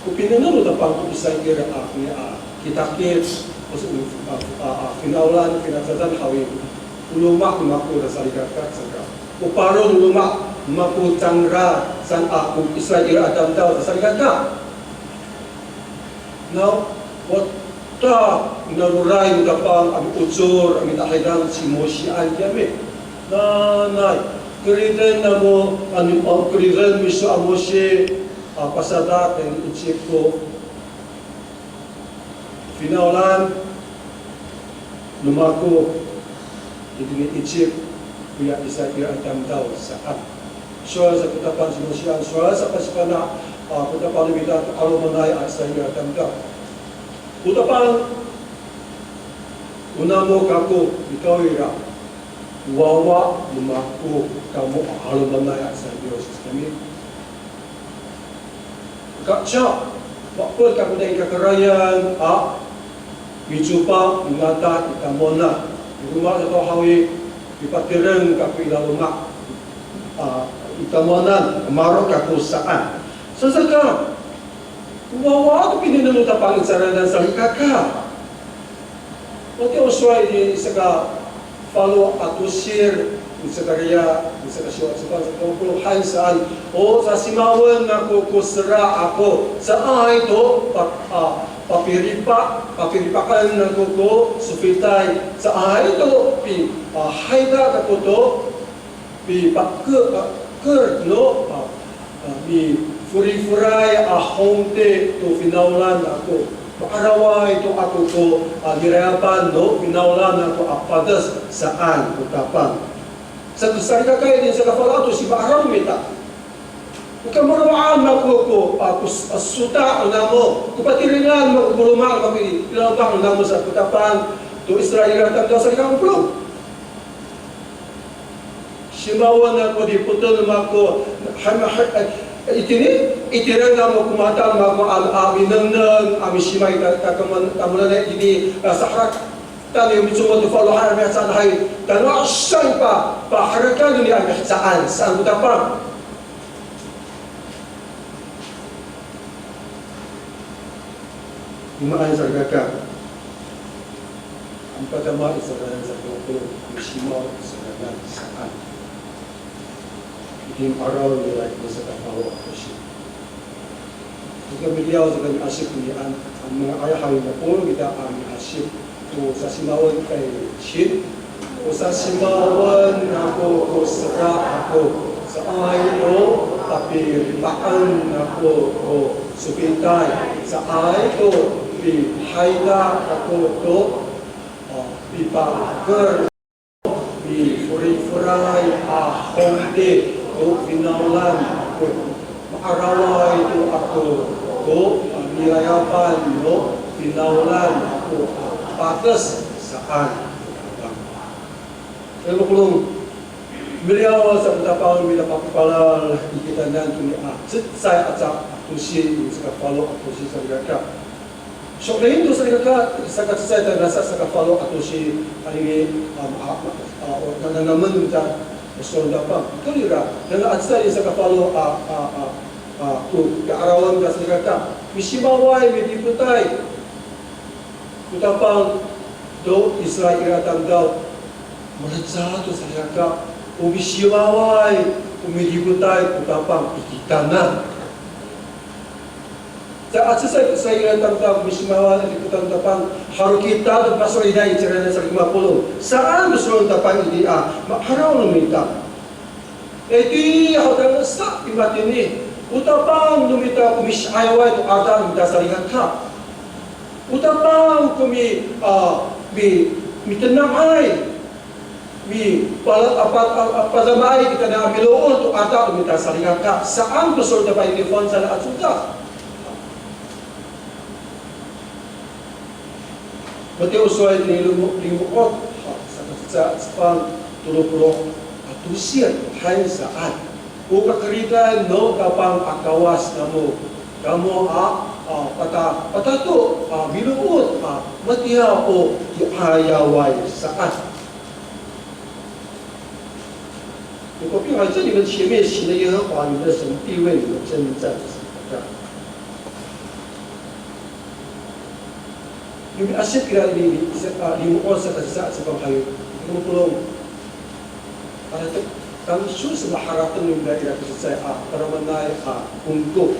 Ko pinengneng no Tapang ko Israil a, iniya a kitakit, ko s-, a, a, a, finawlan, finacadan haw i, ko loma' no mako salikaka saan. Ko paro no loma' no mako cangra saan a, ko Israil a tamdaw salikaka. Na, wata, na roray no Tapang a mi'ocor, a mitahidang ci Mosian kiyami. Nanay, keriden namo, ano, a, keriden miso a Mosi, a, pasadak tayni Icip ko finawlan no mako itini Icip, koya Israil a tamdaw saan. Sowal sa ko Tapang ci Mosian, sowal sa pasifana', a, ko Tapang no mita to 'alomanay a Israil a tamdaw. O Tapang, o namo kako, nikawrira, wawa no mako kamo a 'alomanay a Israil sa kami. Kaca, ma'epod kako nai kakarayan, a, micopa, mingata i tamowanan. I roma sato haw i, mipatireng kako i laloma', a, i tamowanan, maro' kako saan. Sasaka, wawa to pinengneng no Tapang i cadanay salikaka. Wati o sowal i saka falo a tosir, i Sakariya, i saka siwa, saka saka polo' han saan. O sasimawen ako ko sera ako, caay to pa, a, papiripa, papiripaan ako ko sofitay, caay to pi, a, hayda kako to, pipa'eker, pa'eker no, a, a, miforiforay a hongti to finawlan ako. Ma'araway to ako ko, a, nilayapan no finawlan ako a pades saan ko Tapang. Sa, salikaka itini saka falo a tosi, ma'araw mita. O kamalowaan mako ko, a, ko s-, a, sota' namo, ko patirengan mako ko loma' mako i, i laloma' namo sa ko Tapang to Israil a tamdaw salikaka. Simawen ako dipoten mako, ha, ha, itini, itireng namo ko mata mako a, a minengneng, a misimay ta, ta, tamowanan itini, a, saharak, tano micomod to falo hay, a mihecaan hay, tano saan pa, paherekan nini a mihecaan, saan ko Tapang. Imaan salikaka. Ano patama i sakanan sa toko, misimaw i sakanan saan. Itini ma'araw nira i saka falo a tosi. Nika miliyaw sa kami asip ni an, an manga'ay haw i, mapolong kita a miasip. O sasimawen kay Sin. O sasimawen ako ko sera ako. Caay to papiripaan ako ko sofitay. Caay to pihayda ako to, a, pipa'eker, piforiforay a hongti to finawlan ako. Ma'araway to ako to, a, nilayapan no finawlan ako a pades saan. Tayra mapolong, miliyaw sa ko Tapang, milapakopalal i kitanan toni a cecay aca a tosi, i saka falo a tosi salikaka. So'elin to salikaka, saka cecay tayra sa saka falo a tosi, anini, a, a, a, o, na, na, namen ta, so Tapang. Ito nira, nana a cecay saka falo a, a, a, a, to, pi'arawan ta salikaka. Misimaway, midipotay ko Tapang to Israil a tamdaw. Malecad to salikaka, o misimaway, o midipotay ko Tapang i kitanan. Sa, a, cecay, cecay tamdaw ko misimawa, a, ko tamdaw Tapang, halo kita to paso'elinay i cira saka mapolong. Saan ko sowal no Tapang i, a, ma, haraw no mita. Itiya ho tangasa i matini, o Tapang no mita ko misi'ayaway to 'ada no mita salikaka. O Tapang ko mi, a, mi, mitena'ay, mi, pala, a, pa, a, a, padamaay kitanan a milood to 'ada no mita salikaka. Saan ko sowal no Tapang i, fangcal a codad. Matiya o sowal itini Limo-, Limo'ot, ha, saka cecay a cefang tolo polo' a tosil, hay saan. O kakeridan no Tapang a Kawas namo, kamo a, a, pata-, patato, a, milood, a, matiya o ki'ayaway saan. 如果并排在你们前面行的耶和华你们的神必为你们征战。Yo miasip kira ini, a, Limo'ot saka cecay a cefang haw i, lima polo'. Para to, tangsol sa maharateng no mita ira ko cecay a, para manay a, kongko.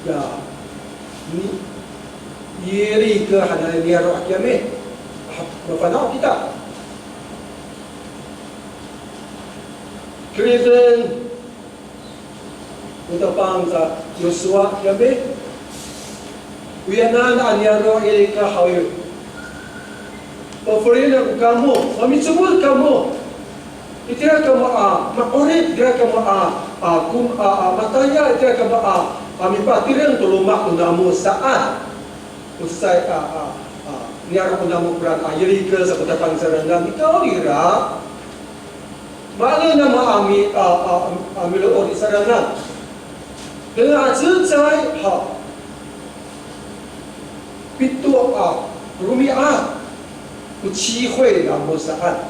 Ya, ni, Yeriko hananay niyaro' kiyami. Ha, mafana' kita. Keriden, o Tapang sa Yosuwa kiyami. Oyanan a niyaro' Yeriko haw i. Pafelien ako kamo, mamicomod kamo. Itira kamo a ma'orip, itira kamo a, a, kom-, a, a, matayal, itira kamo a, a, mipatireng to loma' no namo saan. O cecay a, a, a, niyaro' no namo koraan a Yeriko sa ko Tapang i ca'edingan, nikawrira. Maan namo a mi, a, a, a, milood i ca'edingan. Dengan a cecay, ha. Pito a romi'ad ko cihoy namo saan.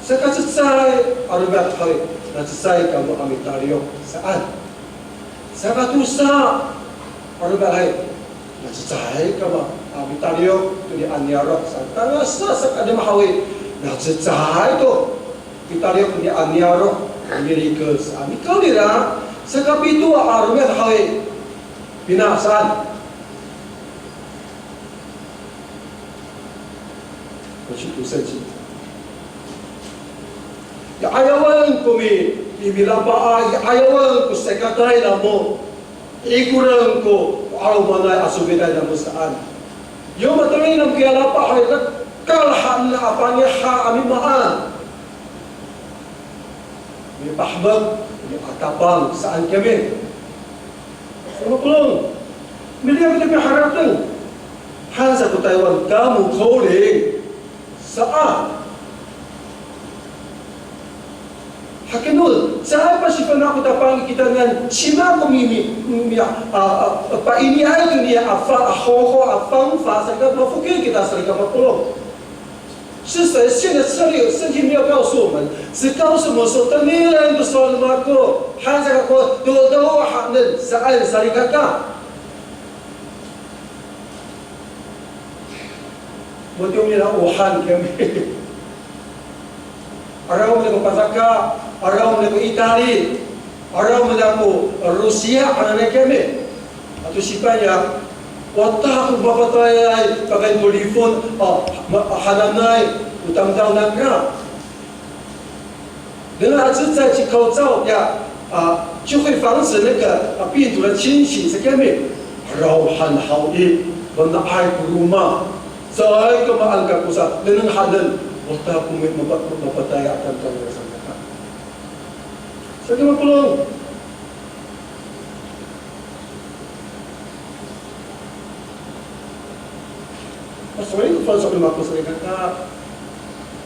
Saka cecay a romi'ad haw i, na cecay kamo a mitaliyok saan. Saka tosa a romi'ad haw i, na cecay kamo a mitaliyok to niya a niyaro' saan. Tangasa saka enem haw i, na cecay to mitaliyok to niya a niyaro' a Yeriko saan. Nikawrira, saka pito a romi'ad haw i, pina saan. 我去读圣经。Ya, 'ayawen ko mi, mi, milapaay, ya, 'ayawen ko sakatay namo, ikoren ko, ko 'alomanay a sofiday namo saan. Yo mateli namo kiya lapa' haw i, kalahaen a pangiha a mimaan. Mipahemek, miatapang saan kiyami. Saka mapolong, miliyaw kita miharateng. Han sa ko Taywan, kamo koli. Saan. Hakiya no, caay pasifana' ko Tapang i kitanan, cima ko mi, mi, mi, a, a, a, painiay to niya a fa, a, hoho, a, fangfa, saka mafokil kita, saka mapolong. 是神仙的策略，圣经没有告诉我们，只告诉我们说，等你人不说那么过，还在过多多还能是爱上一个干。我就没有武汉天。Araw nako Pasaka, araw nako Itali, araw nako Rusiya, hananay kiyami. Ato Sipanya, wata ko mapatayay, pakayni to lifon, a, ma, hananay, o tamdaw nangra. 人啊，这在去口罩呀，啊，就会防止那个，啊，病毒的侵袭，是这样没？Araw han haw i, mana'ay ko roma, caay ka maan kako sa, nengneng hanen, wata ko mi, mapa, mapatayay a tamdaw nangra. Sa kiyami polong. Pasowal ko fangcal no mako salikaka,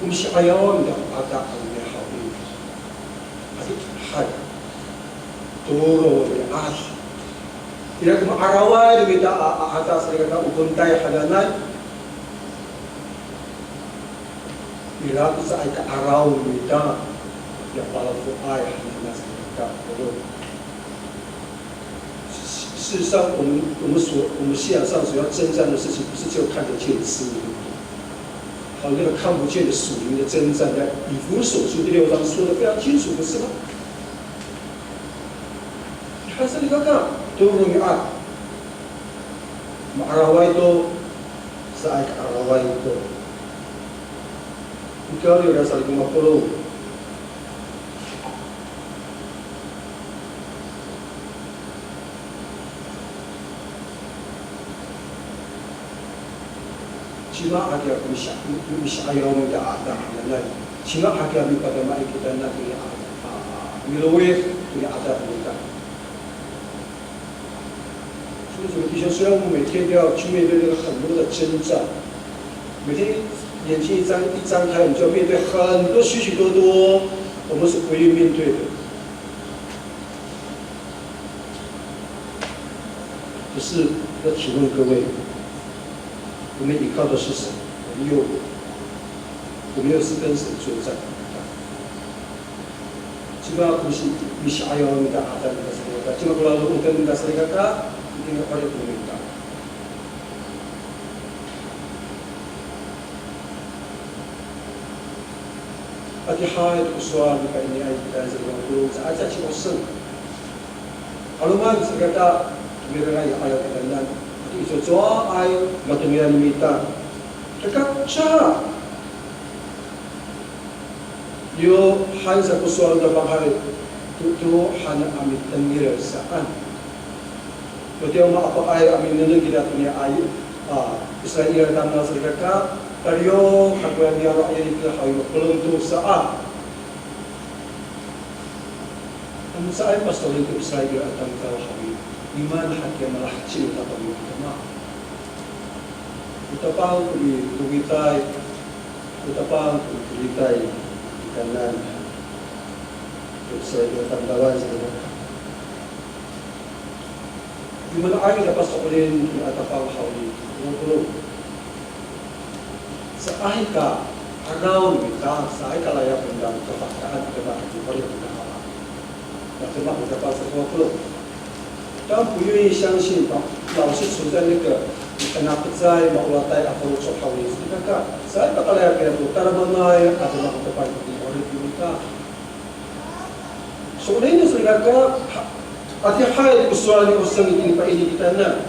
o misi'ayaw nira ko 'ada a romi'ad haw i. Hay. Tolo romi'ad. Ira ko ma'araway no mita a, a, 'ada salikaka o kontay hananay. Ira ko caay ka'araw no mita, ya palafoay hananay salikaka. 事实上，我们，我们所，我们信仰上所要征战的事情，不是只有看得见的事物，还有那个看不见的属灵的征战，在以弗所书第六章说得非常清楚，不是吗？你还是你看看， Tolo romi'ad, ma'araway to, caay ka'araway to. Nikawrira salikaka mapolong. Cima hakiya ko misi'ayaw no mita a 'adaf kitanan. Cima hakiya mipadama i kitanan toniya a, a, milowid toniya a 'adaf no mita. 所以，所以弟兄，虽然我们每天都要去面对那个很多的征战，每天眼睛一张一张开，我们就要面对很多许许多多我们所不愿意面对的。可是，要请问各位，我们依靠的是什么？我们又，我们又是跟谁作战？ Cima ko misi, misi'ayaw no mita a 'adaf no mita salikaka. Cima ko laloodan no mita salikaka, itini ko 'orip no mita. Adihay ko sowal no kainiay kita salikaka, caay ka ci'oseng. 'Aloman salikaka, mirengay a 'ayaw kitanan. Ati icowacowaay matomiyan no mita. Kakaca. Yo han sa ko sowal no Tapang hay, to, to han a mitengil saan. Matiya o maapaay a minengneng kita toniya a, a, Israil a tamdaw salikaka, taliyo, hakoya niyaro' a yalikeng haw i, mapolong to saan. Ano caay paso'elin to Israil a tamdaw haw i, imaan hakiya malaheci no Tapang no Tama. O Tapang ko milowitay, o Tapang ko milowitay kitanan. Ko Israil a tamdawan sa. Imaan hakiya paso'elin no Tapang haw i, o Tapang. Caay ka 'araw no mita, caay ka layap no mita, kapahekaan a demak, a demak no mita. 那这么我再把这个 他不愿意相信吧，老是处在那个 hanapecay, maoratay a faloco' haw i, salikaka, caay ka layap kira to, tadamaanay a demak ko demak i 'orip no mita. So'elin no salikaka, ha, adihay ko sowal ni Oseng itini paini kitanan.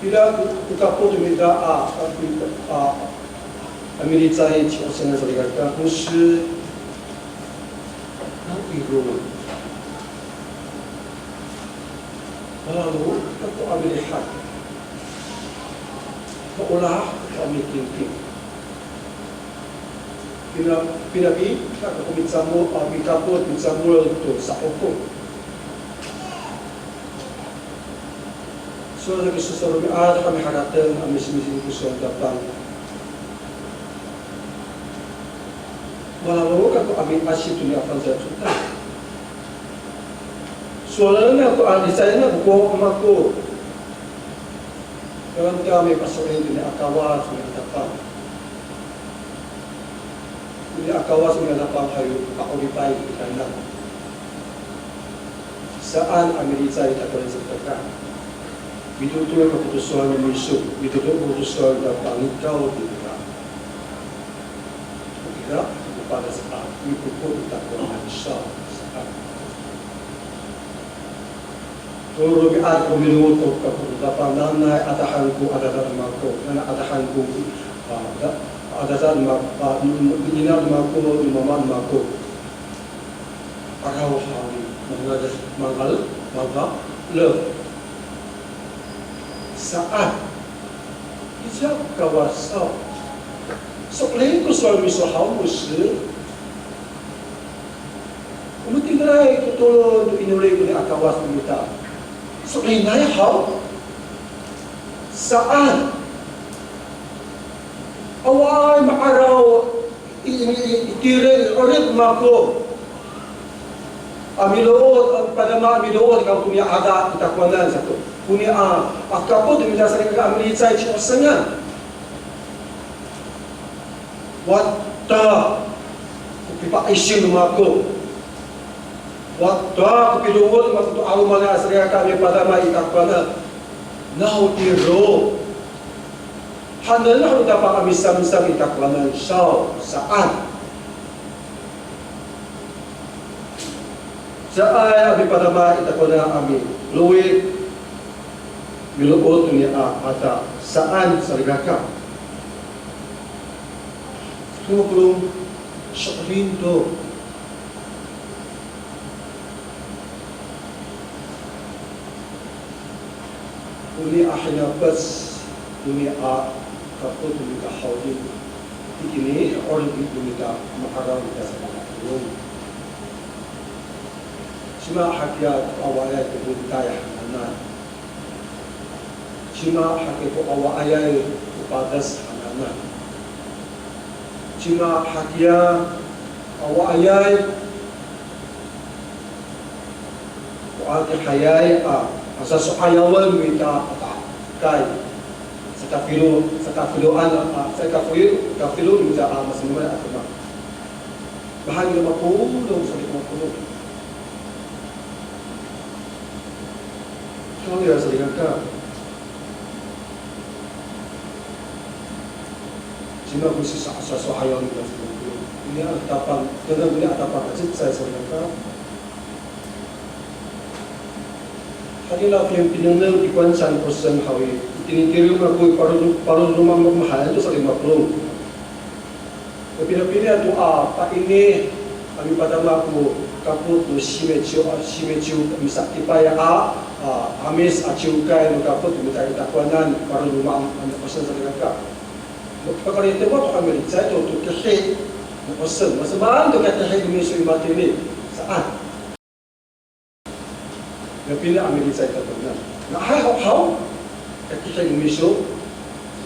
Ira ko, ko kapot no mita a, a, a, a milicay ci Oseng salikaka, 牧师, nano iro. Malalowad kako a milihay. Maolah kako a mitingting. Pina, pinapina kako micamol, a, mikapot, micamol to sa'opo. Sowal sa ko sowal romi'ad, a miharateng a misimisin ko sowal no Tapang. Malalowad kako a miasip to niya fangcalay codad. Sowalen ako a licayen ako ko mako. Kami paso'elin to niya Kawas, to niya Tapang. To niya Kawas, to niya Tapang, hay pa'oripay kitanan. Saan a milicay i takowanan salikaka. Mitootoor kako to sowal no miso, mitootoor kako to sowal no Tapang, nikawrira. Ira, mipadaca, mikoko i takowanan saw, saan. Tolo romi'ad ko milowad to kako to Tapang, nanay adahan ko adada no mako, nanay adahan ko, a, da-, adada no ma-, a, no, no, ina no mako, no mama no mako. 'Araw haw i, mangal, mangal, mangalef. Saan. Itiya ko Kawas saw. So'elin ko sowal miso haw, 牧师. O mitengilay ko tolon to inoli ko niya Kawas no mita. So'elinay haw? Saan. Awaay ma'araw i, i, i, i tireng, i 'orip mako. A milood, a padama a milood kako to niya ada i takowanan sato. Ko niya a, a kapot no mita salikaka a milicay ci Osengan. Wata ko pipa'ising no mako. Wata ko pilowod no mako to 'alomanay a salikaka a mipadama i takowanan. Naw tiro. Hanen ho Tapang a misamsam i takowanan saw, saan. Caay a mipadama i takowanan a milowid, milood to niya a 'ada saan salikaka. Saka polong, so'elin to. Onini a hinapec, onini a kapot no mita haw i, itini 'orip no mita ma'araw no mita saka polong. Cima hakiya ko awaayay ko pontay hananay. Cima hakiya ko awaayay ko pades hananay. Cima hakiya awaayay ko adihayay a, a saso'ayawen mita a pakay. Sakafilo, sakafiloan a, sakafilo, kafilo mita a masemamay a demak. Mahaen no mapolong, salikaka mapolong. Kawrira salikaka. Cima ko sisa, saso'ayaw no mita salikaka. Ini a tapang, dengan ini a tapang a cecay salikaka. Hatira ko pinengneng i Kwansan ko seng haw i, itini tireng ako i paro, paro no mama mahaen to salikaka mapolong. Mapinapina to a paini a mipadama ko kapot no sime ciw, a sime ciw misa'etipay a, a, 'Amis a ciwkay no kapot no mita i takowanan, paro no mama a mi'osen salikaka. Pakayni to a milicay to, to kihi mi'osen. Masamaan to kihi no miso i matini. Saan. Mapina a milicay i takowanan. Nga'ay haw haw, kakihi no miso,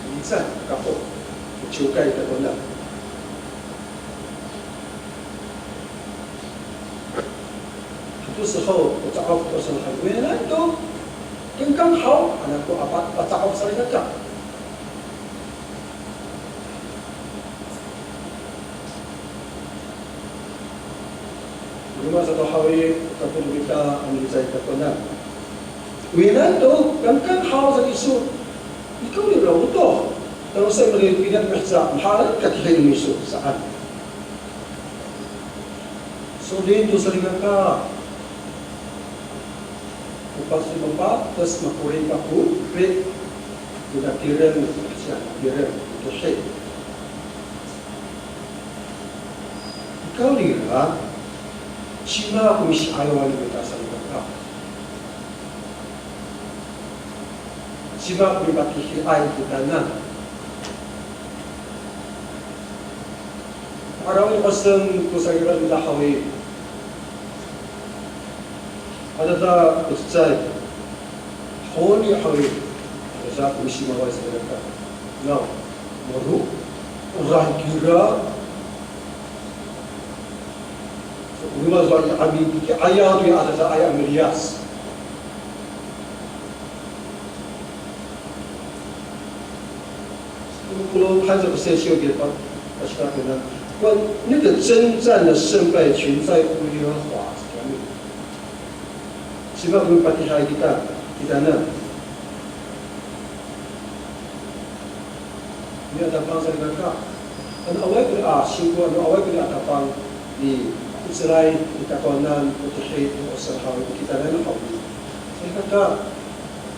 milicay, kapot. Ciwkay i takowanan. Hato siho, o ca'of ko saan haw. Wena to, kengkang haw, ano ko a pa, paca'of salikaka. Roma sato haw i, kapot no mita a milicay i takowanan. Wena to, kangkang haw sa kiso. Ikawrira to. Tano sa i mali pinat miheca, mahaen kakihi no miso, saan. So'elin to salikaka. O pasopa, tas makoring kako, pe, ko natireng, siya natireng, kihi. Ikawrira, cima ko misi'ayawan no mita salikaka. Cima ko mipatihiay kitanan. Ma'araw i kosem ko salikaka mita haw i. Adada ko cecay. Honi haw i. Adada ko misimaway salikaka. Naw, maro, oray kira. Roma sato i, a mi, i ayaw to i adadaay a miliyas. Polong, 还是不是，修给他，他是他可能，我那个征战的胜败全在乎耶和华。Cima ko mipatihiay kita, kitanan. Nia tapang salikaka. Ano awaay ko nia a singko, ano awaay ko nia a tapang i, i cecay i takowanan, o tihi, o saan haw i, kitanan haw i. Salikaka,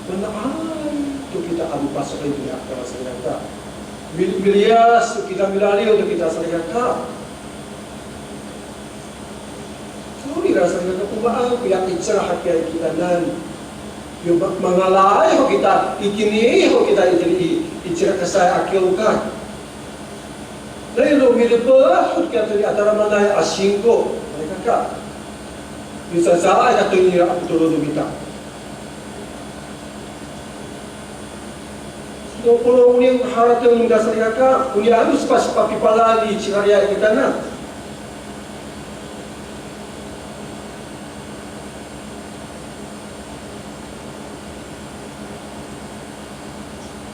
mana'ay to kita a mipaso'elin to nia a kawah salikaka. Mil, miliyas to kita, milaliw to kita salikaka. Kawrira salikaka, o maan koya 'icel hakiya i kitanan. Yo ma, mangalaay ho kita, itini ho kita, itini i, i cirakasay a kiwkay. Nai lo milepeh ho kita toni a tadamaanay a singko, salikaka. Misasaay ka toni a pitolon no mita. Saka polong, onian harateng no mita salikaka, onian ano sepas papipalal i, cikariyay kitanan.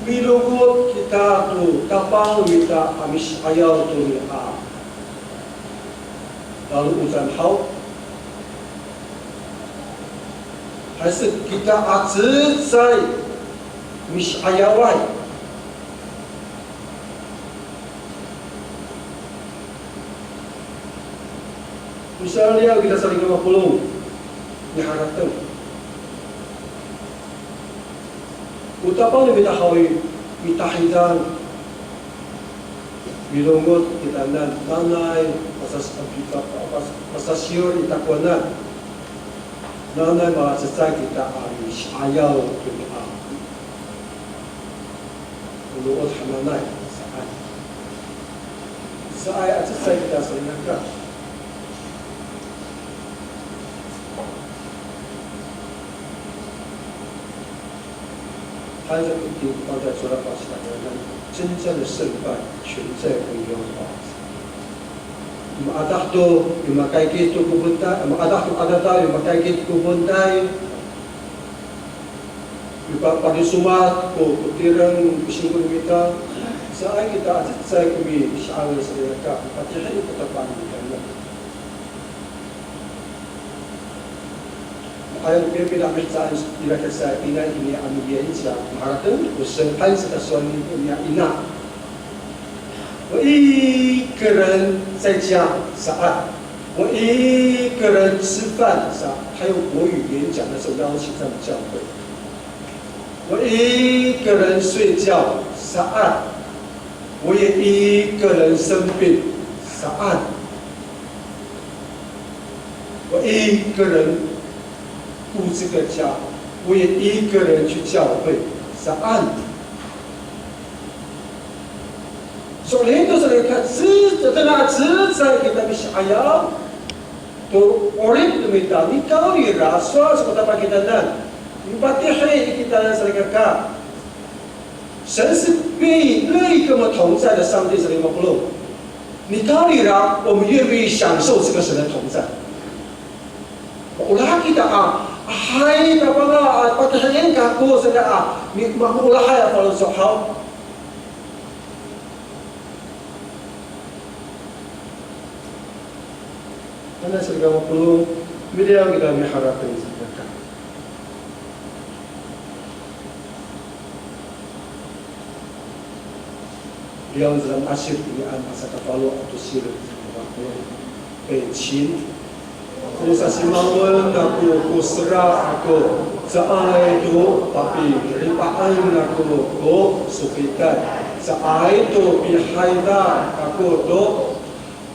Milongoc kita to Tapang no mita a misi'ayaw toni a laloodan haw. Hay se kita a cecay misi'ayaway. Misaliyas kita salikaka mapolong. miharateng. O tapang no mita haw i, mitahidang, milongoc kitanan, nanay pasas-, pas-, pasasiyor i takowanan. Nanay malacecay kita a misi'ayaw to a o lood hananay saan. Caay a cecay kita salikaka. Han sa ko 'Ipang to a 'icora, 真正的胜败全在呼求。Maadah to, makaykit to ko fontay, maadah to adada, makaykit ko fontay. Mipa-, padisowat ko, ko tireng ko singko no mita, caay kita a cecay ko misi'ayaw salikaka, patihi ko tapang no mita. Ayaw ko pina mihecaan ira ko sa ina ini a miyan sa, maharateng ko sengkan sa kasowal ni ko niya ina. 我一个人在家 saan. 我一个人吃饭 sa, 还有国语演讲的时候邀请他们教会。我一个人睡觉 saan. 我也一个人生病 saan. 我一个人顾这个家，我也一个人去教会 saan. So'elin to salikaka, cecay, cecay kita misi'ayaw to 'orip no mita, nikawrira sowal sa ko tapang kitanan, mipatihi i kitanan salikaka. 神是乐意跟我们同在的上帝，salikaka mapolong. Nikawrira, 我们愿不愿意享受这个神的同在？ Maolah kita a, hay, Tapang a, a, pakihi'en kako saan a, mi-, ma-, maolahay a faloco' haw. Ano salikaka mapolong, miliyaw kita miharateng salikaka. Liyaw sa Asir inian a sakafalo a tosir, 北秦. Ako sasimangoen ako ko sera ako, caay to papiripa'en ako ko sofitan, caay to pihayda ako to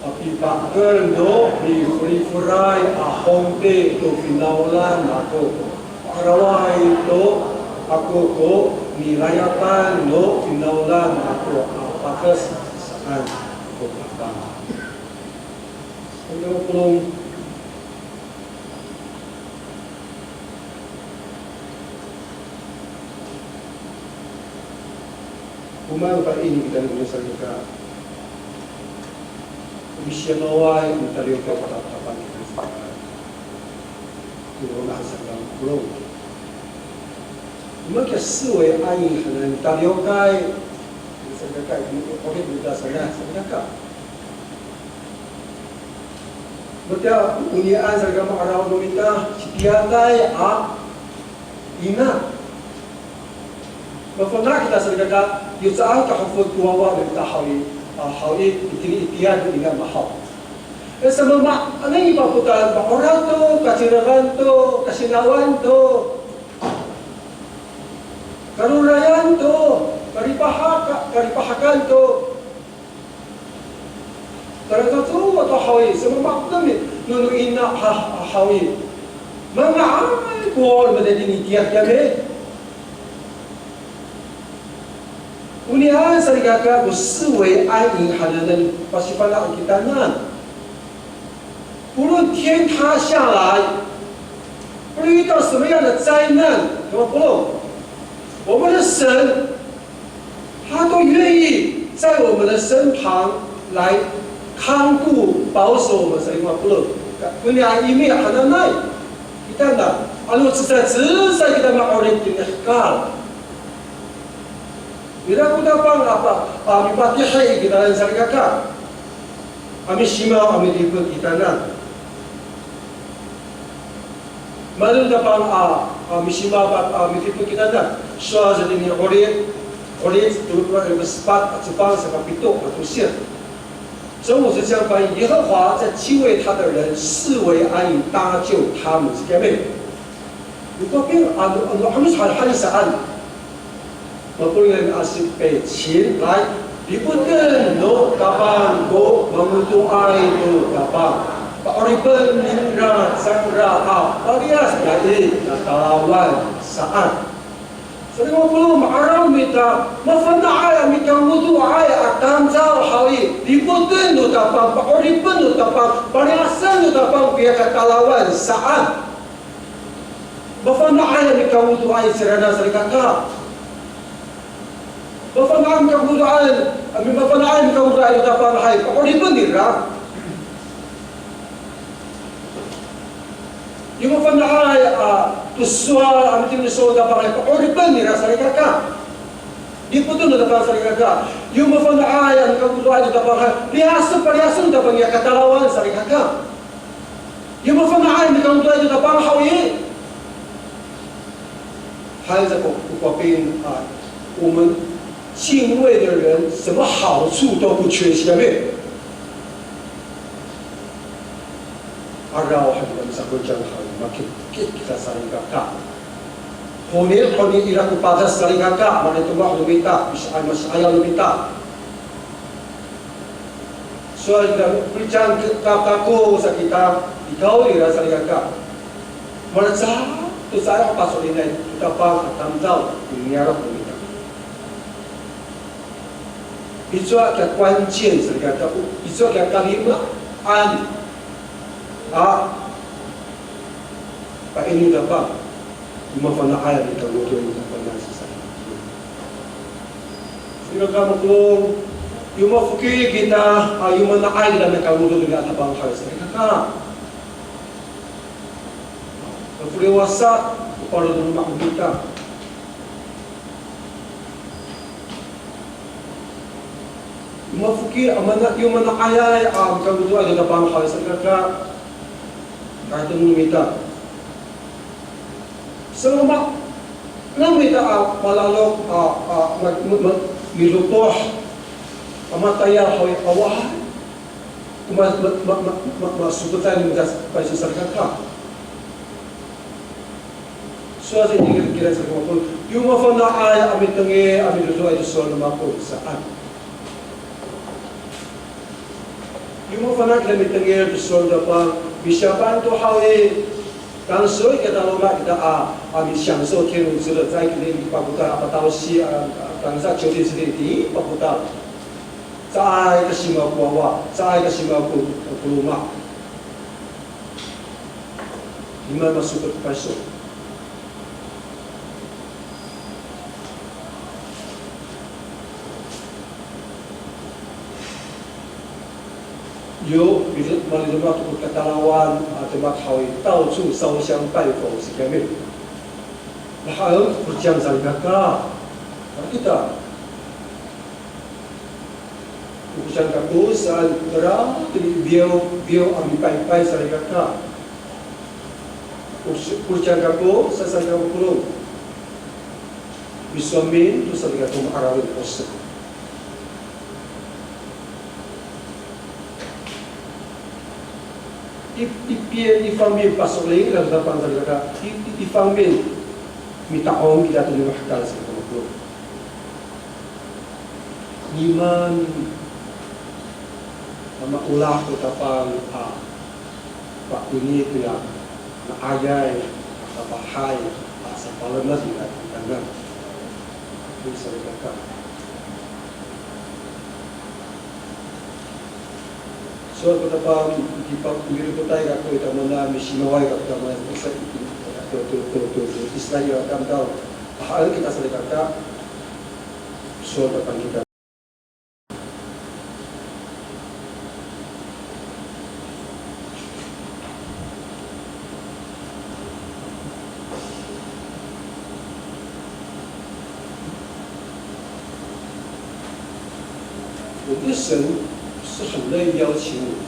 a pipaker no miforiforay a hongti to finawlan ako. Pa'araway to ako ko nilayapan no finawlan ako a pakes saan ko Tapang. Saan ko polong. O maan ko pa'ini kita no misalikaka. O misiyamaway, o mitaliyokay ko Tapang kita. Tireng a saan ko polong. O maan kiya 视为安营 hanan mitaliyokay. Misalikaka, o, o, o, misalikaka. Matiya, onian salikaka ma'araw no mita, citiyatay a ina. Mafana' kita salikaka, yo caay ka hofot ko wawa no mita haw i, a, haw i, itini i tiyad no ina mahaw. E, samaanen i papotal, ma'orad to, kacirengan to, kasinawan to, karorayan to, kalipahaka-, kalipahakan to. Talaga to, to haw i, samaanen i, no, no ina ha, ha, haw i. Manga'ay ko, mada itini i tiyad kami. Onian salikaka ko 视为安营 hananay pasifana' kitanan. 无论天塌下来，不论遇到什么样的灾难，有没有？我们的神，他都愿意在我们的身旁来看顾、保守我们，salikaka mapolong. Ko inian imi hananay, kita na, ano cecay, cecay kita ma'orip itini i hekal. Ira ko Tapang a, a, mipatihi kitanan salikaka. A misimaw, a midipot kitanan. Malood Tapang a, a misimaw, a, a midipot kitanan. Sowal sa itini i 'Olic, 'Olic tolo polo' sepat a cefang sakapito a tosir. 中文是这样翻译：耶和华在敬畏他的人视为安营，搭救他们。是这样没有？Nika pin, ano, ano, ano, ano, ano, ano, Makolinay a sipeci, 来, dipoten no Tapang ko mangodoay no Tapang. Pa'oripen ningra cangra a paliyas nai katalawan saan. Salikaka, ma'araw mita, mafana'ay a mikangodoay a tamdaw haw i, dipoten no Tapang, pa'oripen no Tapang, paliyasen no Tapang koya katalawan saan. Mafana'ay a mikangodoay cingraan a salikaka. Mafana'ay a mikangodoay, a mi-, mafana'ay a mikangodoay no Tapang hay, pa'oripen nira. Yo mafana'ay a to sowal a mitini sowal no Tapang hay, pa'oripen nira salikaka. Dipoten no Tapang salikaka. Yo mafana'ay a mikangodoay no Tapang hay, liyasen, paliyasen no Tapang ya katalawan salikaka. Yo mafana'ay a mikangodoay no Tapang haw i. 还有这个，我跟啊，我们敬畏的人什么好处都不缺，是吧？Araw han kita misako cang haw i, makitkit kita salikaka. Honir, honir ira ko padas salikaka, malitomah no mita, misi'ay, masi'ayaw no mita. Sowal kita, o pili cang ka, kako sa kita, i kawrira salikaka. Malecad to caay ko paso'elinay to Tapang a tamdaw i niyaro' no mita. Icowa kiya 关键 salikaka, icowa kiya kalimelaan a pa'ini no Tapang, yo mafana'ay a mikangodo i Tapang a sisay. Salikaka mako, yo mafokil kita, a, yo mana'ay kita mikangodo i Tapang haw i salikaka. Mafoliwasa ko paro no loma' no mita. Yo mafokil a mana, yo mana'ayay a mikangodoay to Tapang haw i salikaka. Kaeto no mita. Saloma' no mita a malalok a, a, ma, ma, ma, milopoh a matayal haw i, awa. Ma, ma, ma, ma, ma, masokocay no mita payso salikaka. Sowal sa i, kira, kira sa ko, yo mafana'ay a mitengil a midoedoay to sowal no mako saan. Yo mafana'ay a mitengil to sowal no Tapang, misiyapan to haw i, tangsoy kita loma' kita a, a, 享受天伦之乐, caay kita i papotal a patawsi, a, a, tangsa 求天之乐 i papotal. Caay ka simaw ko wawa, caay ka simaw ko, ko loma'. Lima masokot payso. Yo, mali-, maliloma' to ko katalawan a demak haw i, 到处烧香拜佛 sa kami. Mahaen ko polong salikaka. Kita. Ko polong kako saan, tera, tini biyo, biyo a mipaypay salikaka. Ko polong kako saan, salikaka polong. Misomin to salikaka ma'araw i 'oso'. I, i, i, i 方面 paso'elin to Tapang salikaka, i, i, i 方面 mita'ong kita to no hekal salikaka polong. Nimaan a maolah ko Tapang a pa'ini to ya nga'ayay, a kapahay, a sapalemed ira i kitanan. Ko salikaka. Sowal ko Tapang, mipa-, miripotay kako i tamanan, misimaway kako i tamanan, to, to, to Israil a tamdaw. Mahaen kita salikaka. Sowal Tapang kita. 我们的神是很乐意邀请我们，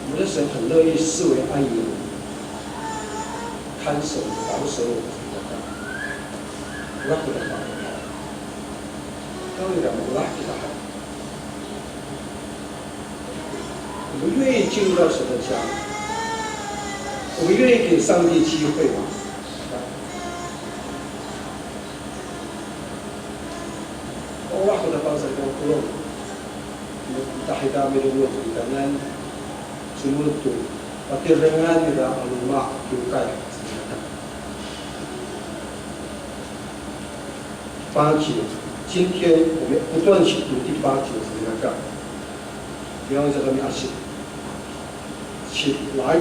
我们的神很乐意视为爱人，看守、保守我们的。Ora ko Tapang. Kawrira maolah kita haw. 我们愿意进入到神的家，我们愿意给上帝机会吗？Olah ko Tapang sa ko kolong. Tahita milolod to kitanan, sumod to patirengan nira a loma' kiwkay. Pangci, 今天我们不断去读第八节，怎么样看？不要让它没有。起来。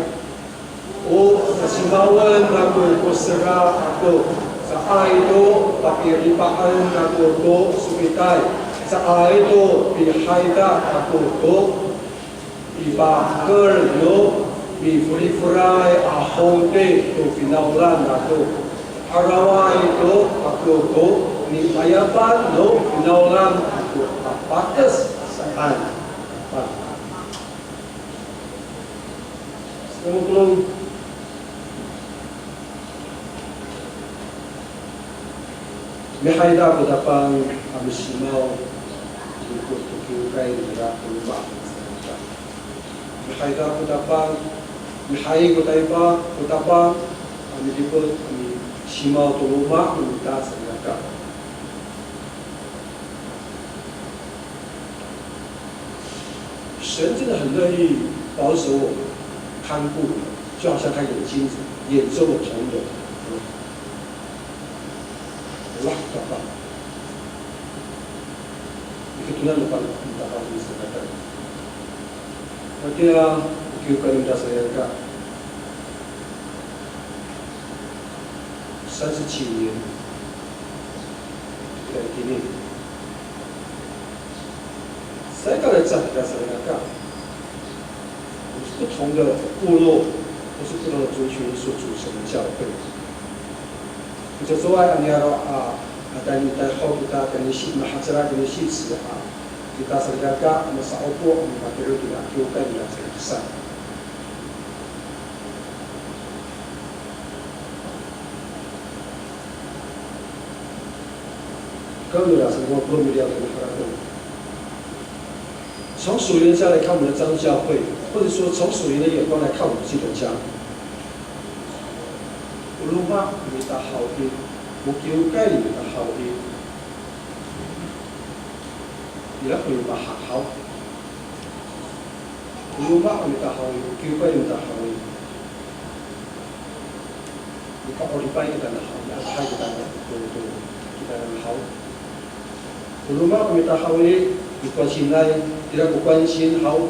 O sasimawen ako ko sera ako, caay to papiripa'en ako to sofitay, caay to pihayda ako to pipahekel no miforiforay a hongti to finawlan ako. Araway to ako to ni'ayapan no finawlan ako a pates saan. Saka mapolong. Mihayda ko Tapang a misimaw, midipot to kiwkay nira ko loma' a misalikaka. Mihayda ko Tapang, mihay ko Taypa, ko Tapang a midipot, misimaw to loma' no mita salikaka. 神真的很乐意保守我们、看顾我们，就好像他眼睛眼中的瞳人。Olah ko Tapang. Iketonan no Tapang, Tapang sa kata. Matiya, o kiwkay nira salikaka. 三十几年，在里面，在那个站在那个，不同的部落，或是不同的族群所组成的教会。Kita sowal a niyaro' a, a tayni tayhaw kita, tayni si, mahacera, tayni si, si, a, kita salikaka, masa'opo, a mipatiro kita, kiwkay kita salikaka. Kami rasa mga pulong miliar na harapan. 从属灵的角来看我们的张教会，或者说从属灵的眼光来看我们自己的家。O loma' mita haw i, o kiwkay mita haw i, ira ko loma' haw. O loma' mita haw i, o kiwkay mita haw i. Mika'oripay kita na haw, mi'adhay kita na to, to, kita na haw. O loma' mita haw i, mikonsinay, ira ko konsin haw.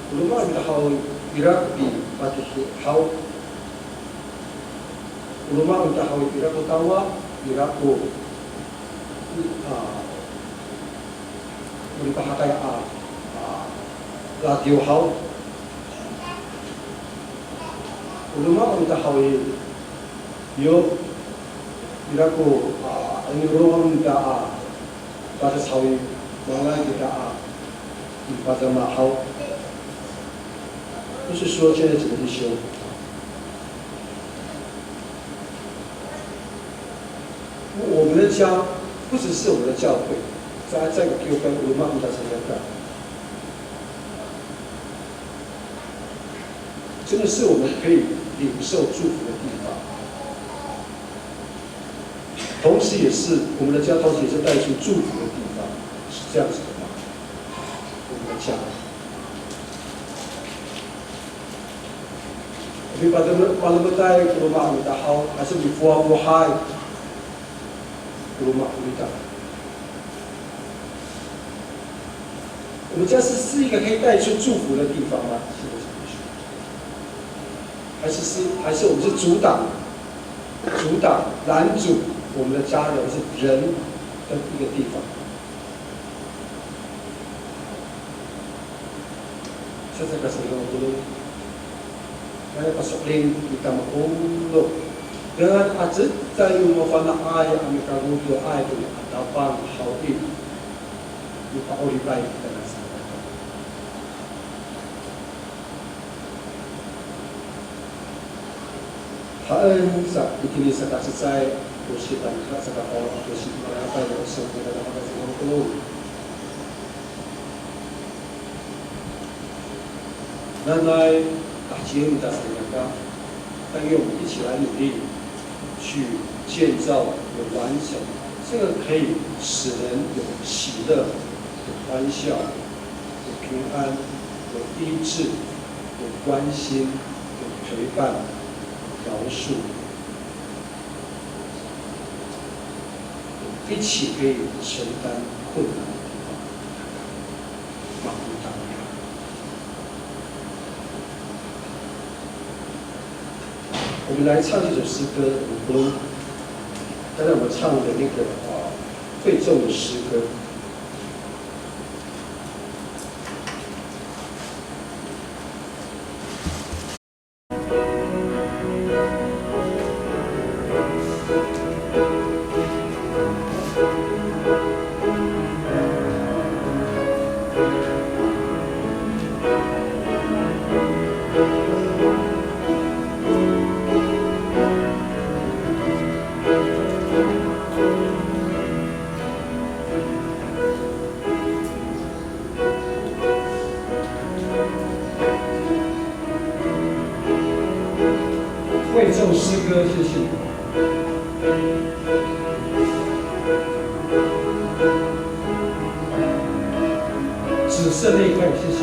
O loma' mita haw i, ira ko pipatihi haw. O loma' mita haw i, ira ko tawa, ira ko, a, o lipahakay a, a, ladiw haw. O loma' mita haw i, yo, ira ko, a, iniron ta, a, patas haw i, manga'ay kita, a, i, padama haw. 就是说，现在整个弟兄，我们的家不只是我们的教会，在，在我们教会，我们大家参加，真的是我们可以领受祝福的地方。 同时也是我们的家，同时也是带出祝福的地方，是这样子的吗？我们的家，我们把这个，把那个带给我们的好，还是你不好不害，给我们的。我们家是，是一个可以带出祝福的地方吗？是不是？ 还是，是，还是我们是阻挡，阻挡、拦阻我们的家人是人的一个地方。Sa, sa kasayang ko, kaya paso'elin kita ma'orip. Dengan a cecay o mafana'ay a mikaro'ay to a Tapang haw i, mipa'oripay kita na sa. Haen sa itini saka cecay, o sipan ka saka palo ako si malapay no so kita na makasingaw ko. Nanay, tahcien ta salikaka, 但愿我们一起来努力，去建造、有完成这个可以使人有喜乐、有欢笑、有平安、有医治、有关心、有陪伴、饶恕，一起可以承担困难的地方。 我们来唱这首诗歌，我们刚才我们唱的那个啊会众的诗歌。 会众诗歌，谢谢。只剩那一块，谢谢。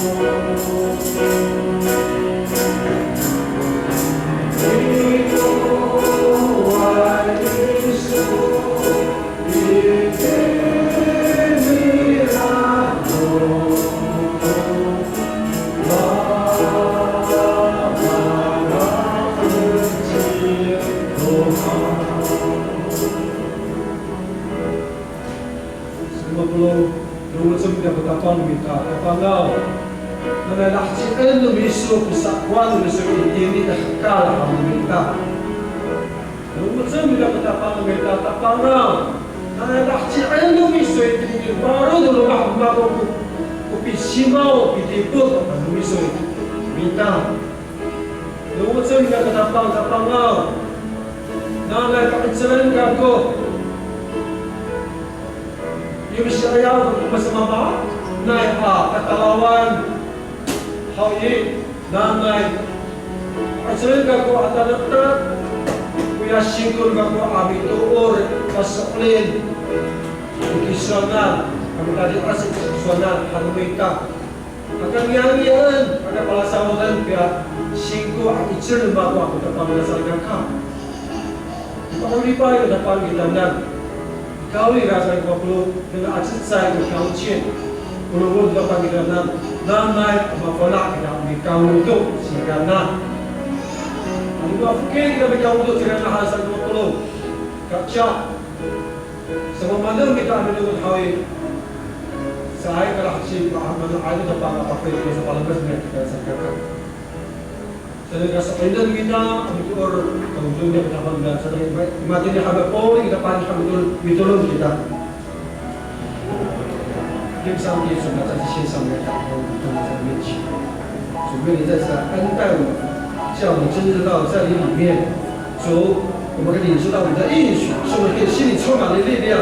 Saka mapolong, lowecen ita ko Tapang no mita, Tapangaw. Nanay lahecien no miso ko sakowan no miso itini i hekal han no mita. Lowecen ita ko Tapang no mita, Tapangaw. Nanay lahecien no miso itini i paro no loma' no mako ko, ko pisimaw, pitipot han no miso itini i mita. Lowecen ita ko Tapang, Tapangaw. Nanay pa'icelen kako. Yo misi'ayaw ko masamaamaanay a katalawan haw i, nanay pa'icelen kako a tanektek koya singko kako a mitoor, kaso'elin, i kisowanan, a mitadi'as i kisowanan han no mita. Aka ngiyangiyan, aka palasawaden koya singko a 'icel no mako a ko Tapang a salikaka. Mipa'oripay ko Tapang kitanan. Ikawrira sa ko polong, nengneng a cecay ko 条件. Polong ko Tapang kitanan, nanay mafana' kita mikaodo cingraan. Ano mafokil kita mikaodo cingraan han sa ko polong. Kaca Sa mamaanen kita a milongoc haw i, caay ka laheci, mamaanen haw i, Tapang a pafeli sa palemed nira kita salikaka. Sa kaso'elinen kita a mitoor, kaodoen nira ko Tapang, sa i matini haw i, poli kita, pali haw i, mitolon kita. 天上的父，我们在这献上来感恩，我们在面前。主，愿你再次来恩待我们，叫我们真知道在你里面，主，我们可以领受到你的应许，使我们可以心里充满了力量。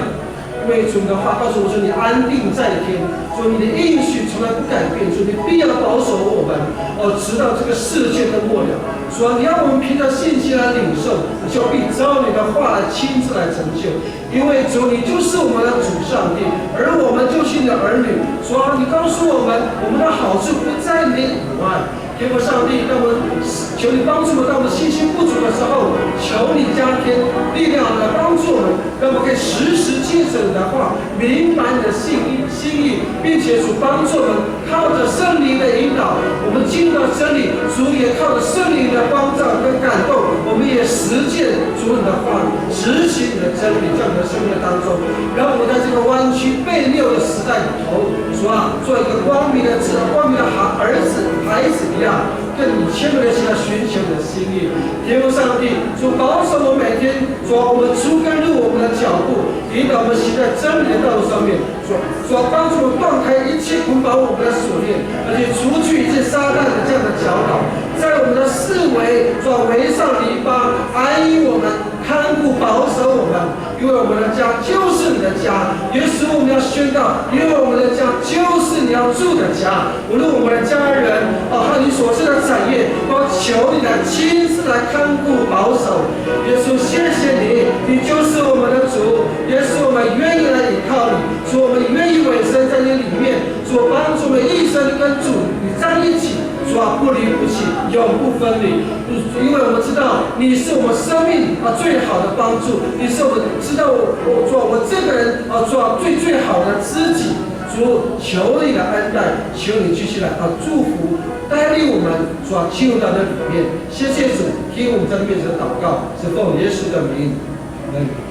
因为主的话告诉我们说，你安定在天，主，你的应许从来不改变，主，你必要保守我们，哦，直到这个世界的末了。主啊，你要我们凭着信心来领受，就必照你的话来亲自来成就。 因为主，你就是我们的主上帝，而我们就是你的儿女。主啊，你告诉我们，我们的好处不在你以外。天父上帝，当我们求你帮助我们，当我们信心不足的时候，求你加添力量来帮助我们，让我们可以时时借着你的话，明白你的心意，心意，并且主帮助我们 靠着圣灵的引导，我们进入到真理，主也靠着圣灵的光照跟感动，我们也实践主你的话语，执行你的真理，在我们的生命当中，让我们在这个弯曲悖谬的时代里头，主啊，做一个光明的子，光明的孩儿子、孩子一样，更以谦卑的心来寻求你的心意。天父上帝，主保守我们每天，主啊，我们出跟入我们的脚步，引导我们行在真理的道路上面。 主，主啊，帮助我们断开一切捆绑我们的锁链，而且除去一切撒旦的这样的搅扰，在我们的四围，主啊，围上篱笆，安营我们，看顾保守我们，因为我们的家就是你的家。耶稣，我们要宣告，因为我们的家就是你要住的家。 无论我们的家人，哦，和你所赐的产业，都求你来亲自来看顾保守。耶稣，谢谢你，你就是我们的主。耶稣，我们愿意来依靠你，主，我们愿意委身在你里面，主，帮助我们一生跟主你在一起，主啊，不离不弃，永不分离。因为我们知道你是我们生命啊最好的帮助，你是我们知道我我主啊，我这个人啊主啊最最好的知己。 主，求你的恩待，求你继续来啊祝福带领我们，主啊，进入到那里面。谢谢主，听我们在你面前的祷告，是奉耶稣的名，阿门。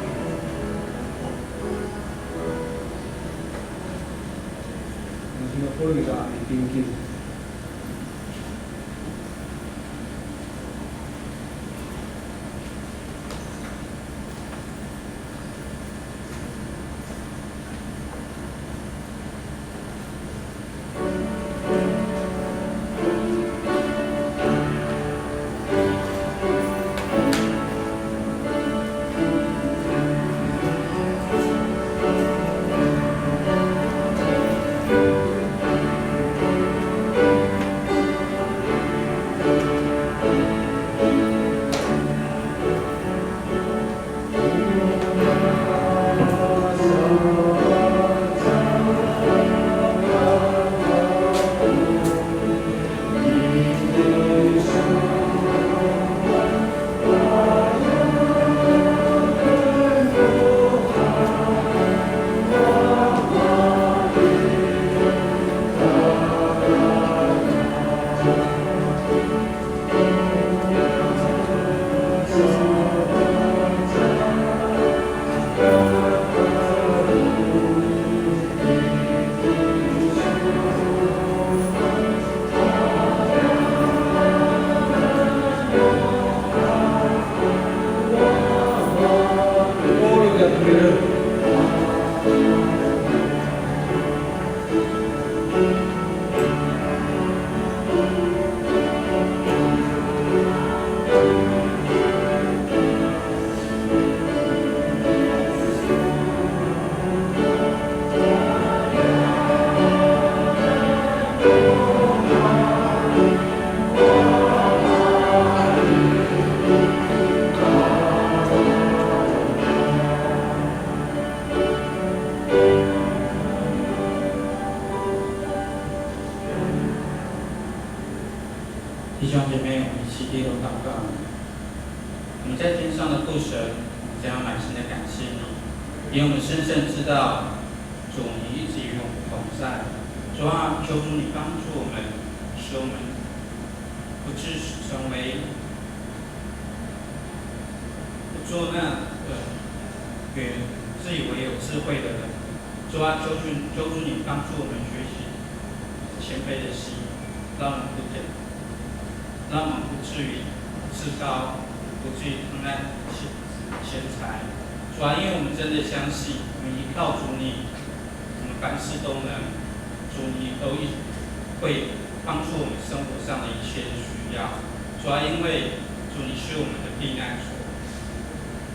弟兄姐妹，我们一起低头祷告。我们在天上的父神，我们将满心的感谢你，因为我们深深知道，主你一直与我们同在。主啊，求主你帮助我们，使我们不至成为不做那个自以为有智慧的人。主啊，求主求主你帮助我们学习谦卑的心，让我们不至让我们不至于自高，不至于贪爱钱钱财。主啊，因为我们真的相信，我们依靠主你，我们凡事都能。主你都一会帮助我们生活上的一切的需要。主啊，因为主你是我们的避难所，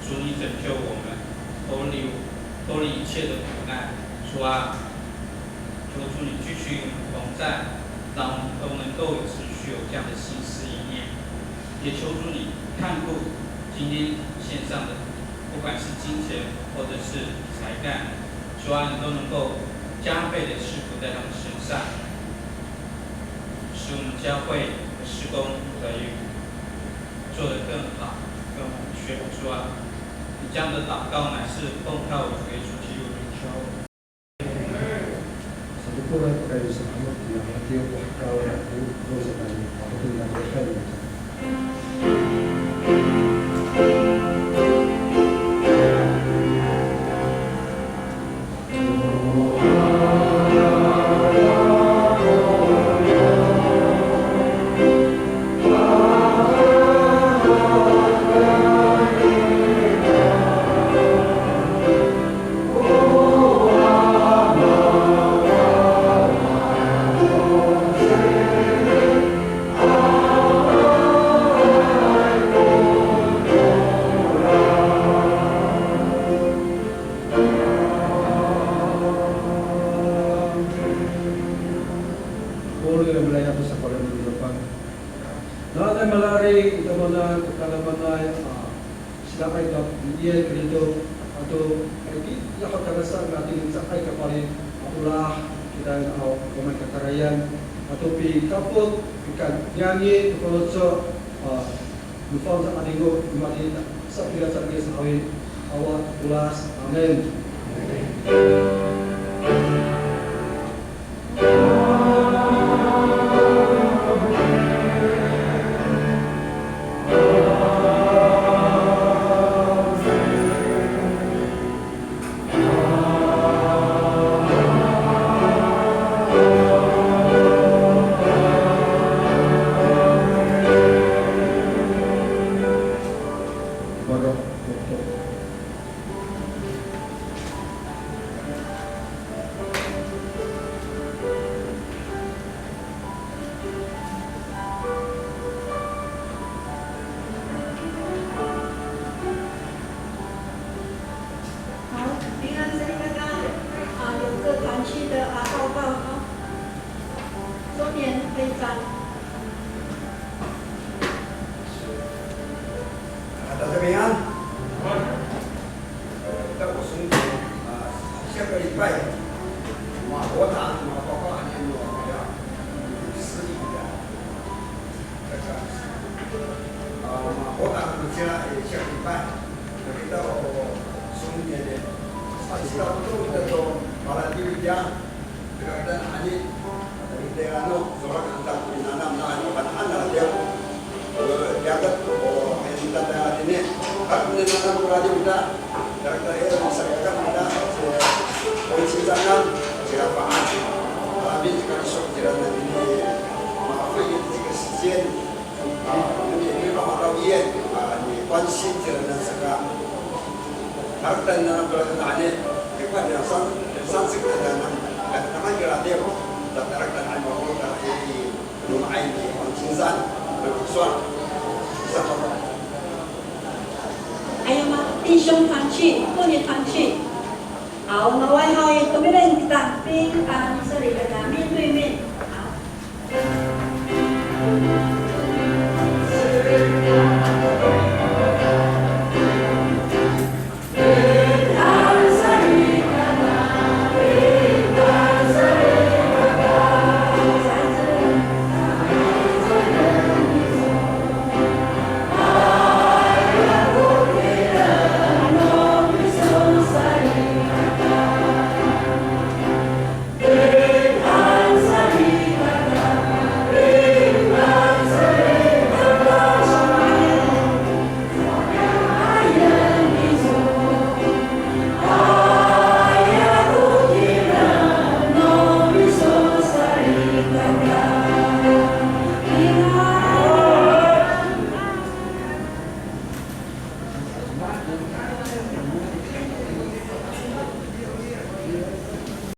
主你拯救我们，脱离脱离一切的苦难。主啊，求主你继续与我们同在，让我们都能够持续有这样的心思意念。也求主你看顾今天线上的，不管是金钱或者是才干，主啊，你都能够加倍的赐福在他们身上，使我们教会的事工可以做得更好、更完全。主啊，你这样的祷告乃是奉靠主耶稣基督的名求。Polo a milayap to sakola no Tapang. Nanay malaring, i tamowanan, i tadamaanay, a, sidaay to i Kristo, ato, a, i, ya ho tangasa a tini caay ka pali, a, olah, kita, a, o maan kakarayan, ato pikapot, pikaniyangi to faloco', a, no faloco' a 'Adingo, no matiya, sa pila sa Yis haw i, awa tolas. Amin.好，平安，这里刚刚，啊，有个团契的，啊，报告，哦，周年徽章。啊，大家平安。 Kita o songtin, a, saka lipay, makotan, makotan no, ya, saka, a, makotan no cila i saka lipay. Kita o songtin, a, kita to, kita to, para di ya. Tira kita nani, tira no, sorak antak minanam na, ano, kan anal dia. Diyakat, o, ay, kita tira nini. Kan minanam ko radio kita. Tira kita, e, sa diyakat kita, si, o, si Zanan, si Rafael. Kami, kami sok tira nini. Maaf, ini tiga sisian. A, ini, ini, a, ni, 关心 tira nan saka. Harateng nanam to tira nani, di ko, di san, di san sik tira nan, tira nan kira di ko, tira tira nani, mako tira i, luma'ay ni 黄金山, 那个算, 算好了。还有吗？弟兄团契，过年团契。好，那我还有一个妹妹，你打兵啊，你这里的打面